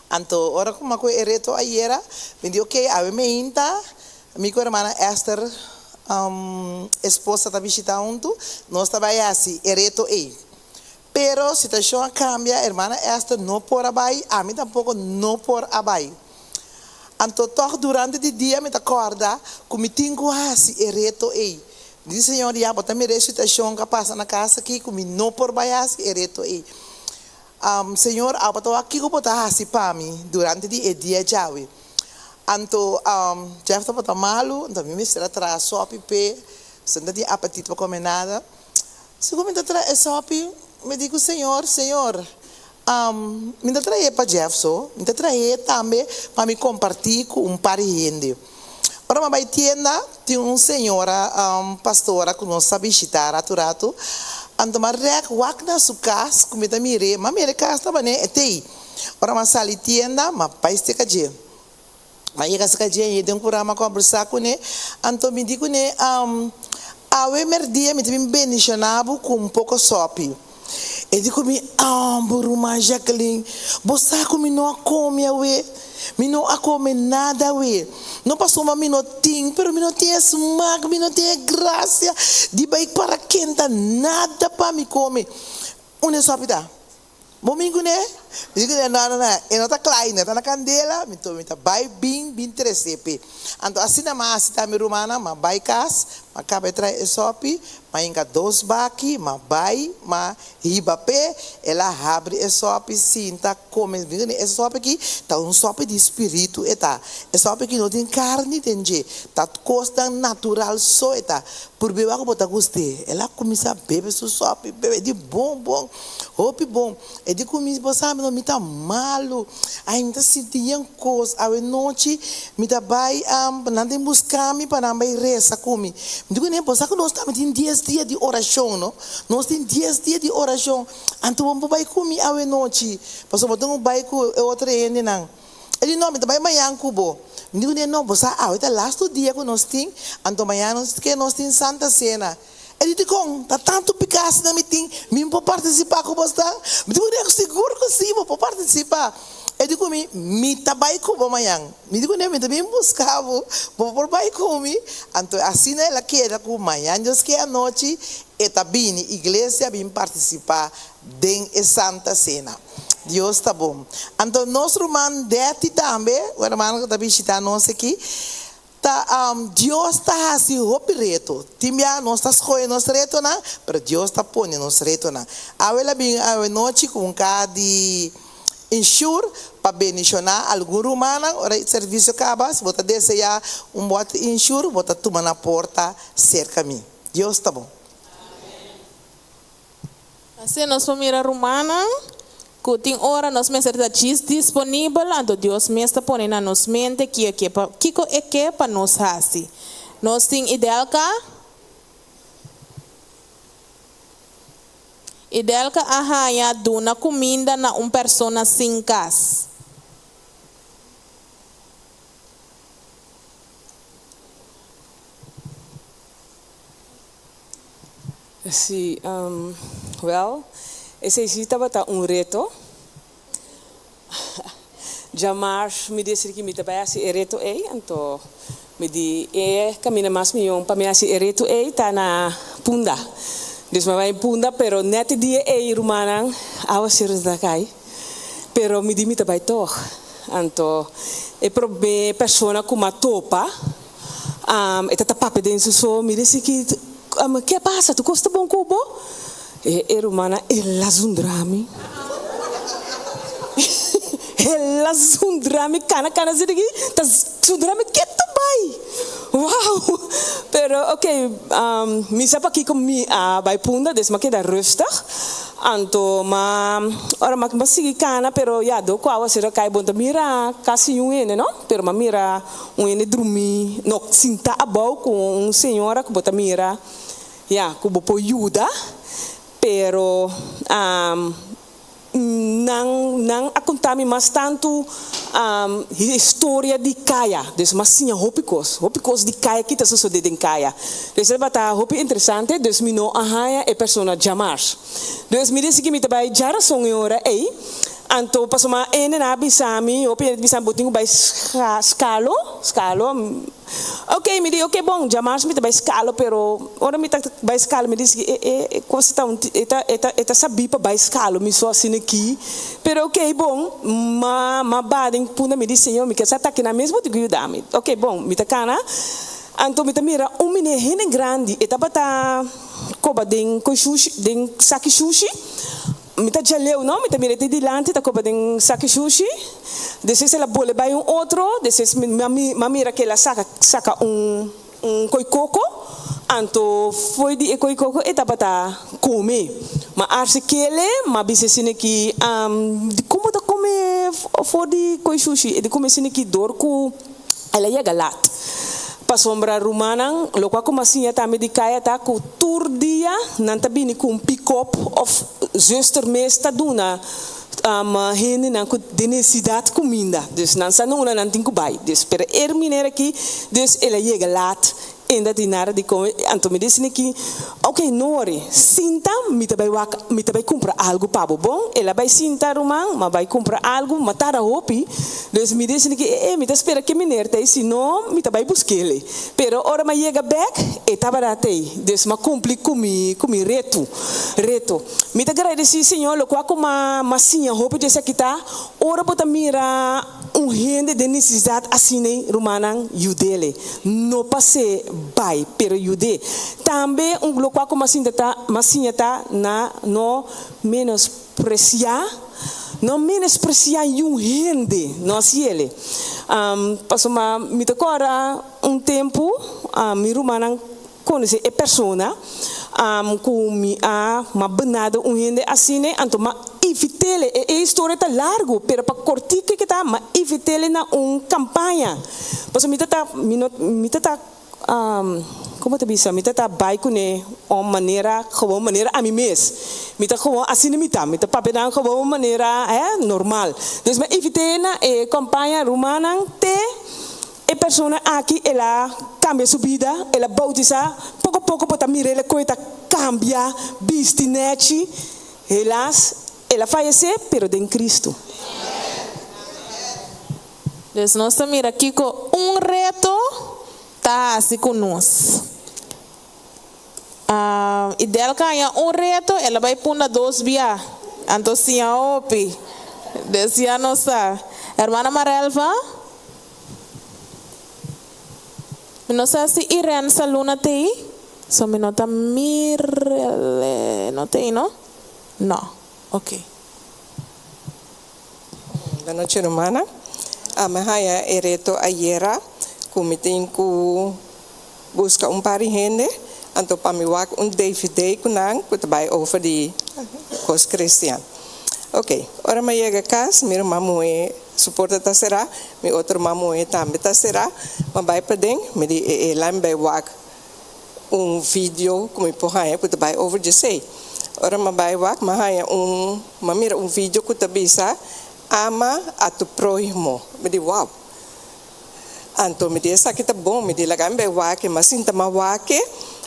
Anto ora ku mi a kohe e reto ayera mi di ok awe meinta mi ku hermana Esther esposa ta bishita huntu nos ta bai hasi e reto ei. Pero situashon a kambia hermana Esther no por a bai ami tampoko no por a bai. Anto tòg durante di dia mi ta kòrda ku mi tin ku hasi e reto ei. Mi di, Señor, ya bo ta mira e situashon ku a pasa na kas aki ku mi no por bai hasi e reto ei. Señor, abo ta wak kiko bo ta hasi pa mi durante di e dia djawe. Anto Jeff tabata malu, anto mi mester a traha sòpi p'e, pasobra mi no tin apetit pa kome nada. Segun mi ta traha e sòpi, mi di ku Señor, Señor, mi ta trah'é pa Jeff so, mi ta trah'é tambe pa mi kompartí ku un par di hende. Ora mi a bai tienda, tin un señora pastora ku nos sa bishitá ratu ratu, anto mi a rèk wak na su kas ku mi ta mir'é, mi a mira e kas ta manera e t'ei. Ora mi a sali tienda, mi a bai steka dje. Mi a yega serka dje i den kura mi a kòmbersá kuné. Anto mi di kuné, Awe mèrdia mi ta bin bendishoná bo ku un poko sòpi. E di ku mi, Ambo, ruman Jacqueline, bo sa ku mi no a kome awe. Mi no a kome nada awe. No pasobra mi no tin, pero mi no tin e smak, mi no tin e grasia di bai para kenta nada pa mi kome. Unda e sòpi ta? Bo min kuné? Mi di kuné, No, no, no, e no ta kla ainda, e ta na kandela, mi to mi ta bai bin bin trese p'e. Anto asina m'a hasi ta mi rumannan, m'a bai kas, m'a kaba e trae e sòpi, m'a hinka dos baki, m'a bai, m'a hiba p'e, el a habri e sòpi, sinta, kome. Mi kuné, e sòpi aki ta un sòpi di spiritu e ta, e sòpi aki no tin karni den dje, ta kosnan natural so e ta. Purbe wak bo ta gust'é. El a kuminsá bebe su sòpi, bebe, e di bon, bon. Hopi bon. E di ku mi, Bo sabi no, mi ta malu. Ai, mi ta sinti yen kos. Awe nochi mi ta bai, nan ta buska mi pa nan bai resa ku mi. Mi di ku nan, Bo sa ku nos tambe tin dies dia di orashon, no? Nos tin dies dia di orashon. Anto bo por bai ku mi awe nochi, pasobra bo tin ku bai ku e otro hendenan. E di, No, mi ta bai mañan ku bo. Mi di ku nan, No, bo sa awe ta lastu dia ku nos tin, anto mañan nos ke nos tin Santa Sena. E di, Dikon ta tantu piká asina mi tin, mi por partisipá ku bosnan? Mi di ku nan, Sigur ku sí, bo por partisipá. E di ku mi, Mi ta bai ku bo mañan. Mi di ku nan, Mi ta bin buska bo, bo por bai ku mi? Anto asina el a keda ku mañan Dios ke anochi e ta bini iglesia bin partisipá den e Santa Sena. Dios ta bon. Anto nos ruman Detty tambe, un hermano ku ta bishitá nos aki, Ta Dios ta hasi hopi reto. Tin bia nos ta skohe nos retonan, pero Dios ta pone nos retonan. Awe la bin awe nochi ku un kaha di insure pa bendishoná algun rumannan. Ora e servisio kaba, si bo ta deseá un bòt di insure, bo ta tuma na porta serka mi. Dios ta bon. Asina nos por mira rumannan ku tin ora nos mester ta djis disponibel, anto Dios mes ta pone na nos mente kiko e ke pa kiko e ke pa nos hasi. Nos tin Idelka. Idelka a haña duna kuminda na un persona sin kas. Sí, wèl, esei sí tabata un reto. Djamars mi desidi ki mi ta bai hasi e reto ei, anto mi di e kaminda mas mihó pa mi hasi e reto ei ta na Punda. Dus mi a bai Punda, pero nèt e dia ei rumannan awaseru ta kai, pero mi di mi ta bai tòg. Anto e promé persona ku mi a topa e ta ta papia den su so, mi disi ki ke a pasa, tur kos ta bon ku bo? E rumannan el a zundra mi. El a zundra mi kana kana asina ki ta zundra mi ketu bai. Wow! Pero ok, mi sa pakiko mi a bai punda, des mi a keda rustig. Anto ma ora mi a sigui kana, pero ya do ku awa sera kai bon ta mira kasi niun hende no, pero mi a mira un hende drumi, no, sinta abou ku un señora ku bo ta mira. Ya, ku bo por yuda, pero nan nan a konta mi mas tantu historia di kaya. Dus mi a siña hopi kos, hopi kos di kaya ki ta sosodé den kaya. Dus e tabata hopi interesante, dus mi no a haña e persona djamars. Dus mi disi ku mi ta bai djarason e ora ei, anto pasobra hende nan a bisa mi, hopi hende ta bisa mi bo tin ku bai skalo, skalo. Ok, mi di, ok bon, djamars mi ta bai skalo, pero ora mi ta bai skalo mi disi e e e kos ta un e ta e ta e ta sabí pa bai skalo mi so asina aki, pero ok bon, ma ma ba den punda mi di Señor mi ke sa ta kinan mes bo tin ku yuda mi, ok bon, mi ta kana, anto mi ta mira un miner hende grandi e tabata koba den koi shushi den saki shushi. Mi ta djaleu no, mi ta mira e dilanti ta koba den saki shushi, despues el a bole bai un otro, despues mi a mira ke el a saka saka un un koi koko, anto foi di e koi koko e tabata kome. Ma arsi kele, m'a bisa esina ki, di kon bo ta kome for di koi shushi? E di kome esina ki dor ku el a yega lat. Pasobra rumannan, loke a kuma siña tambe di kaya ta ku tur dia nan ta bini ku un pikop òf zuster mes ta duna hendenan ku den nesesidat kuminda. Dus nan sa na unda nan tin ku bai. Dus pero e minera aki, dus el a yega lat Enda di nada di come, anto mi dicini ki, ok, no worry, sinta, mi ta bay wak, mi ta bay cumpra algo pa bo, bon? El a bay sinta, ruman, m'a bay cumpra algo, m'a tarda hopi, dus mi dicini ki, e, e, mi ta spera ke meneer ta ey, si no, mi ta bay busk'el. Pero ora m'a yega bek, e tabata tey, dus m'a cumpli cu mi, cu mi reto, reto. Mi ta gradeci Señor, locual cu m'a, m'a siña hopi di esaki ta, ora bo ta mira. Un hende den nesesidat asin'ei, rumannan, yud'ele. No pas'é bai, pero yud'é. Tambe un lokual ku mas sinta ta, mas siña ta na no menospresiá, no menospresiá niun hende, no hasi ele. Pasobra mi ta kòrda un tempu mi rumannan konosé e persona ku mi a ma benada un hende asina anto ma invitele e e historia ta largu pero pa kortiko ke ta ma invitele na un kampaña pasobra mi ta ta mi no mi ta ta komo ta bisa mi ta ta bai kuné un manera gewoon manera ami mes mi ta gewoon asina mi ta mi ta papia nan gewoon manera he normal dus mi a invit'é na e kampaña rumannan te. E persona aki el a cambia su bida, el a bautisa, poco poco bo ta mira el a coe ta cambia, bisti nechi, helaas el a fayece pero den Cristo. Dus nos ta mira kico un reto ta haci cu nos. Y Delka haña un reto, el a bay punda dos bia, anto siña hopi. Dus ya nos sa. Hermana Marelva? Mi no sa si Irene Saluna t'ei, so mi no ta mir'el, no t'ei no? No, ok. Buenochi rumana. Mi haña e reto ayera ku mi tin ku buska un par di hende anto pa mi wak un dvd ku nan ku ta bai over di kos kristian. Ok, ora mi a yega kas mi ruman muhé. Su porta ta será, mi otro ruman muhé tambe ta será. M'a bai paden, mi di e ela mi bai wak un video ku mi por haña ku ta bai over djesei. Ora m'a bai wak, m'a haña un, m'a mira un video ku ta bisa, Ama a tu próhimo. Mi di, wow! Anto mi di esaki ta bon, mi di laga mi bai wak, m'a sinta m'a wak,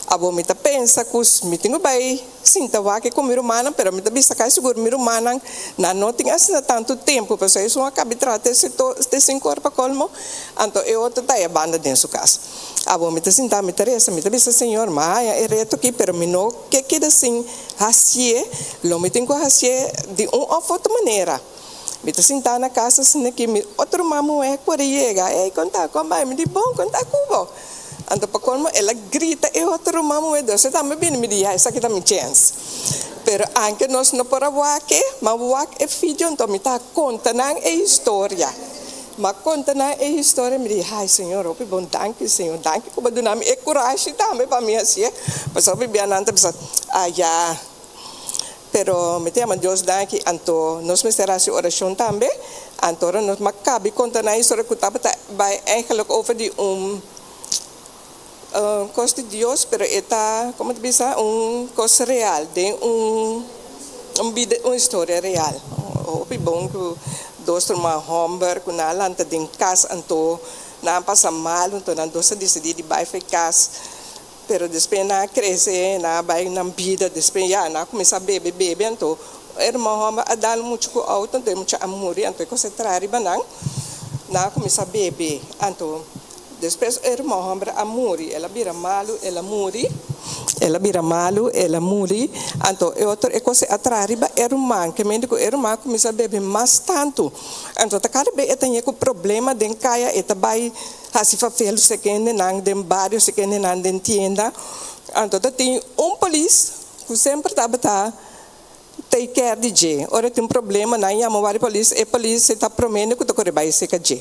abo mi ta pensa ku mi tin ku bai sinta wak ku mi rumannan, pero mi ta bisa kai sigur mi rumannan nan no tin asina tantu tempu, pasobra esun a kabi traha te te sinku ora pa kolmo, anto e otro ta e banda den su kas. Abo mi ta sinta mi ta resa, mi ta bisa Señor, m'a haña e reto aki, pero mi no ke keda sin hasié, lo mi tin ku hasié di un òf otro manera. Mi ta sintá na kas asina ki mi otro ruman muhé kore yega, Ey, kon ta? Kon bai? Mi di, Bon, kon ta ku bo? Anto pa kolmo el a grita e otro ruman muhé, Dios e tambe bini. Mi di, Ya, esaki ta mi chèns. Pero anke nos no por a wak e, m'a wak e fidio, anto mi ta konta nan e historia. M'a konta nan e historia, mi di, Hay, Señor, hopi bon, danki, Señor, danki ku bo a duna mi e kurashi tambe pa mi hasié. Pasobra hopi bia nan ta bisa, Ah, ya. Pero mi ta yama Dios danki, anto nos mester hasi orashon tambe. Anto ora nos ma kabi konta nan historia ku tabata bai eigenlijk over di un kos di Dios, pero e ta, komo ta bisa, un kos real, den un un bida, un historia real. Hopi bon ku dos ruman hòmber ku nan a lanta den kas, anto nan a pasa malu, anto nan dos a disidí di bai for e kas. Pero despues nan a crece, nan a bay nan bida, despues ya nan a cuminsa bebe bebe, anto e herman homber a dal mucho cu auto, anto e mucha a muri, anto e cosa a traha riba nan, nan a cuminsa bebe, anto despues e herman homber a muri, el a bira malo, el a muri, el a bira malo, el a muri, anto e otro e cosa a traha riba e ruman, ke mente cu e ruman a cuminsa bebe mas tanto, anto ta cada bes e ta ñe cu problema den caya, e ta bay. Hasi fafel si kendenan den bario, si kendenan den tienda. Anto ta tin un polis ku semper tabata take care di dje. Ora tin problema nan yama wari polis, e polis e ta promende ku ta kore bai seka dje.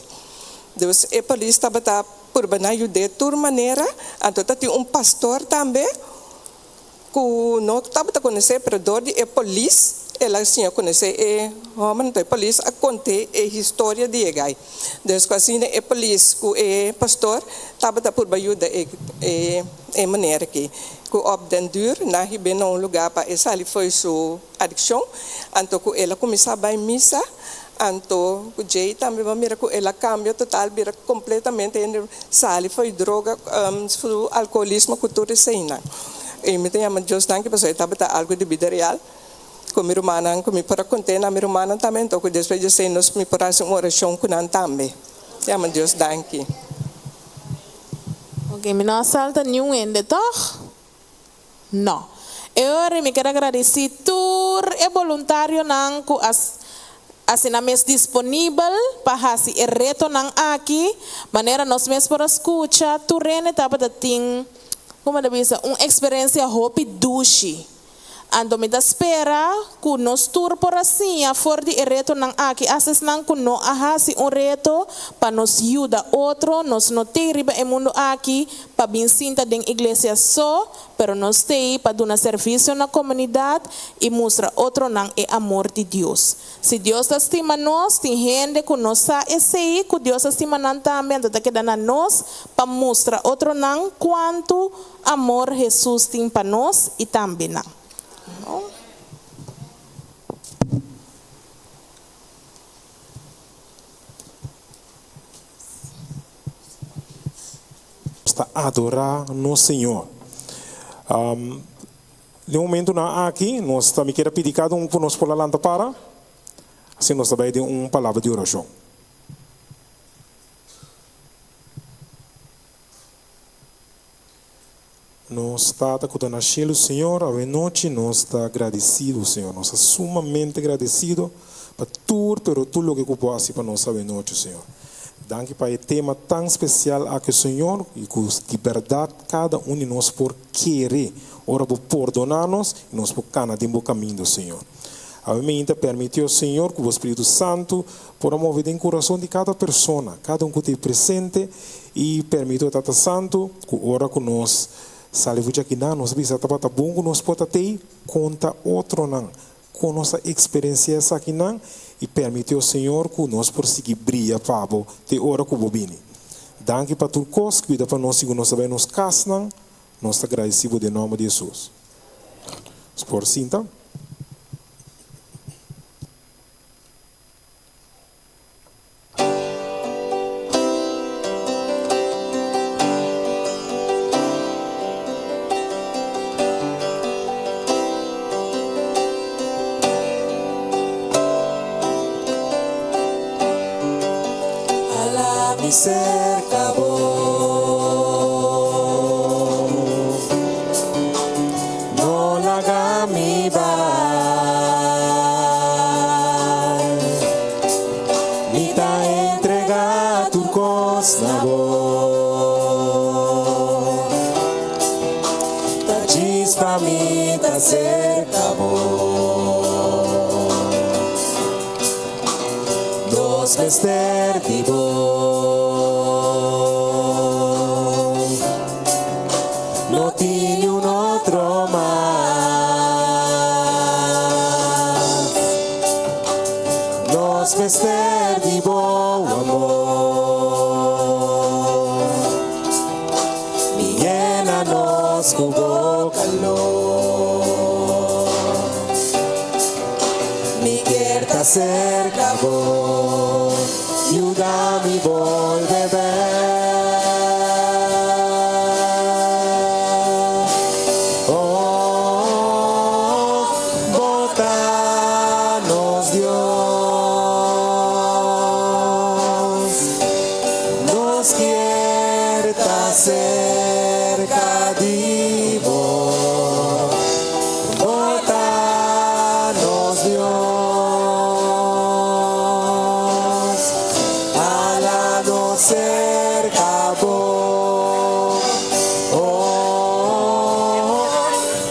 Dus e polis tabata purba nan yud'é tur manera. Anto ta tin un pastor tambe Ku no tabata konosé, pero dor di e polis el a siña konosé e hòmber, anto e polis a kont'é e historia di e gai. Dus ku asina e polis ku e pastor tabata purba yuda e e manera aki. Ku òp den dür nan hib'é na un lugá pa e sali fo'i su adikshon, anto ku el a kuminsá bai misa, anto ku djei tambe bo a mira ku el a kambia total bira kompletamente hende sali fo'i droga, su alkoholismo ku tur eseinan. I mi ta yama Dios danki pasobra e tabata algu di bida real ku mi rumannan ku mi por a kont'é na mi rumannan tambe anto ku despues di esei nos mi por hasi un orashon ku nan tambe. Yama Dios danki. Ok, mi no a salta niun hende tòg? No. E ora mi kier a gradisí tur e boluntarionan ku a asina mes disponibel pa hasi e retonan aki, manera nos mes por a skucha, tur hende tabata tin, komo ta bisa, un eksperensia hopi dushi. Anto mi ta spera ku nos tur por a siña for di e retonan aki, asta esnan ku no a hasi un reto pa nos yuda otro. Nos no t'ei riba e mundu aki pa bin sinta den iglesia so, pero nos t'ei pa duna servisio na komunidat i mustra otronan e amor di Dios. Si Dios ta stima nos, tin hende ku no sa esei, ku Dios ta stima nan tambe, anto ta keda na nos pa mustra otronan kuantu Amor Hesus tin pa nos i tambe nan. Nos ta adorá nos Señor. Den momentunan aki nos ta mi kier a pidi kada un ku nos por a lanta para, asina nos ta bai den un palabra di orashon. Nos Tata cu ta na cielo, Señor, awe nochi nos ta gradecido, Señor. Nos ta sumamente gradecido pa tur, pero tur loke cu Bo a haci pa nos awe nochi, Señor. Danki pa e tema tan special aki, Señor, y cu di berdad cada un di nos por kere ora Bo pordona nos y nos por cana den Bo camindo, Señor. Awe meinta permiti, o Señor, cu Bo Spiritu Santo por a move den curason di cada persona, cada un cu ta ei presente, I permiti o Tata Santu ku ora ku nos sali for djakinan nos bisa tabata bon ku nos por ta tei konta otronan. Kon nos ta eksperensiá esakinan i permití, o Señor, ku nos por sigui bria pa Bo te ora ku Bo bini. Danki pa tur kos, kuida pa nos sigun nos ta bai nos kasnan. Nos ta gradisí Bo den nòmber di Hesus. Nos por sinta. Hala mi serka bo. No laga mi bai. Mi ta entrega tur kos na bo. Ta djis pa mi ta serka bo. Nos mester di bo. No tin niun otro mas. Nos mester di bo amor. Yena nos ku bo kalor. Mi kier ta serka bo, yuda mi bolbe bek. Oh, bo ta nos Dios. Nos kier ta serka di bo. Bo ta nos Dios. Hala nos serka bo. Oh,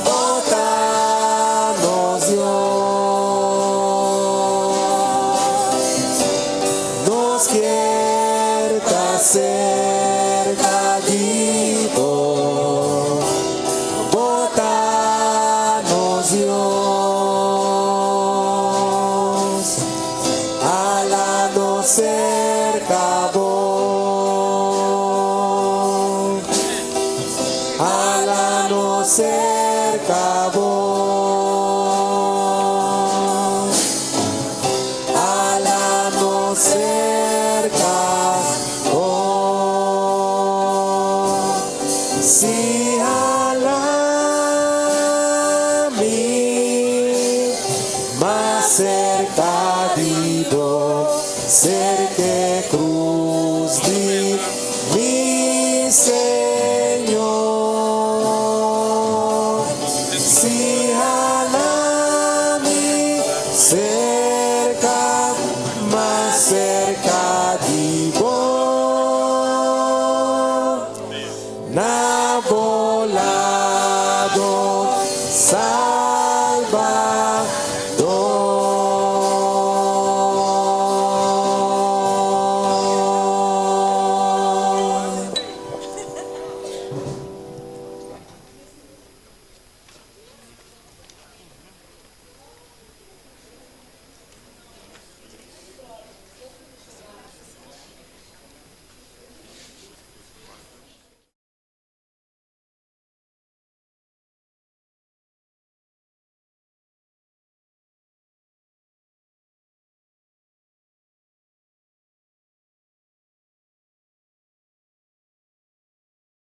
bo ta nos Dios. Nos kier ta serka di bo. Bo ta nos Dios. Hala nos serka bo. Hala nos serka bo. Hala nos serka bo. Si hala mi mas serka di bo, serka krus di mi Señor. Si hala mi serka, mas serka.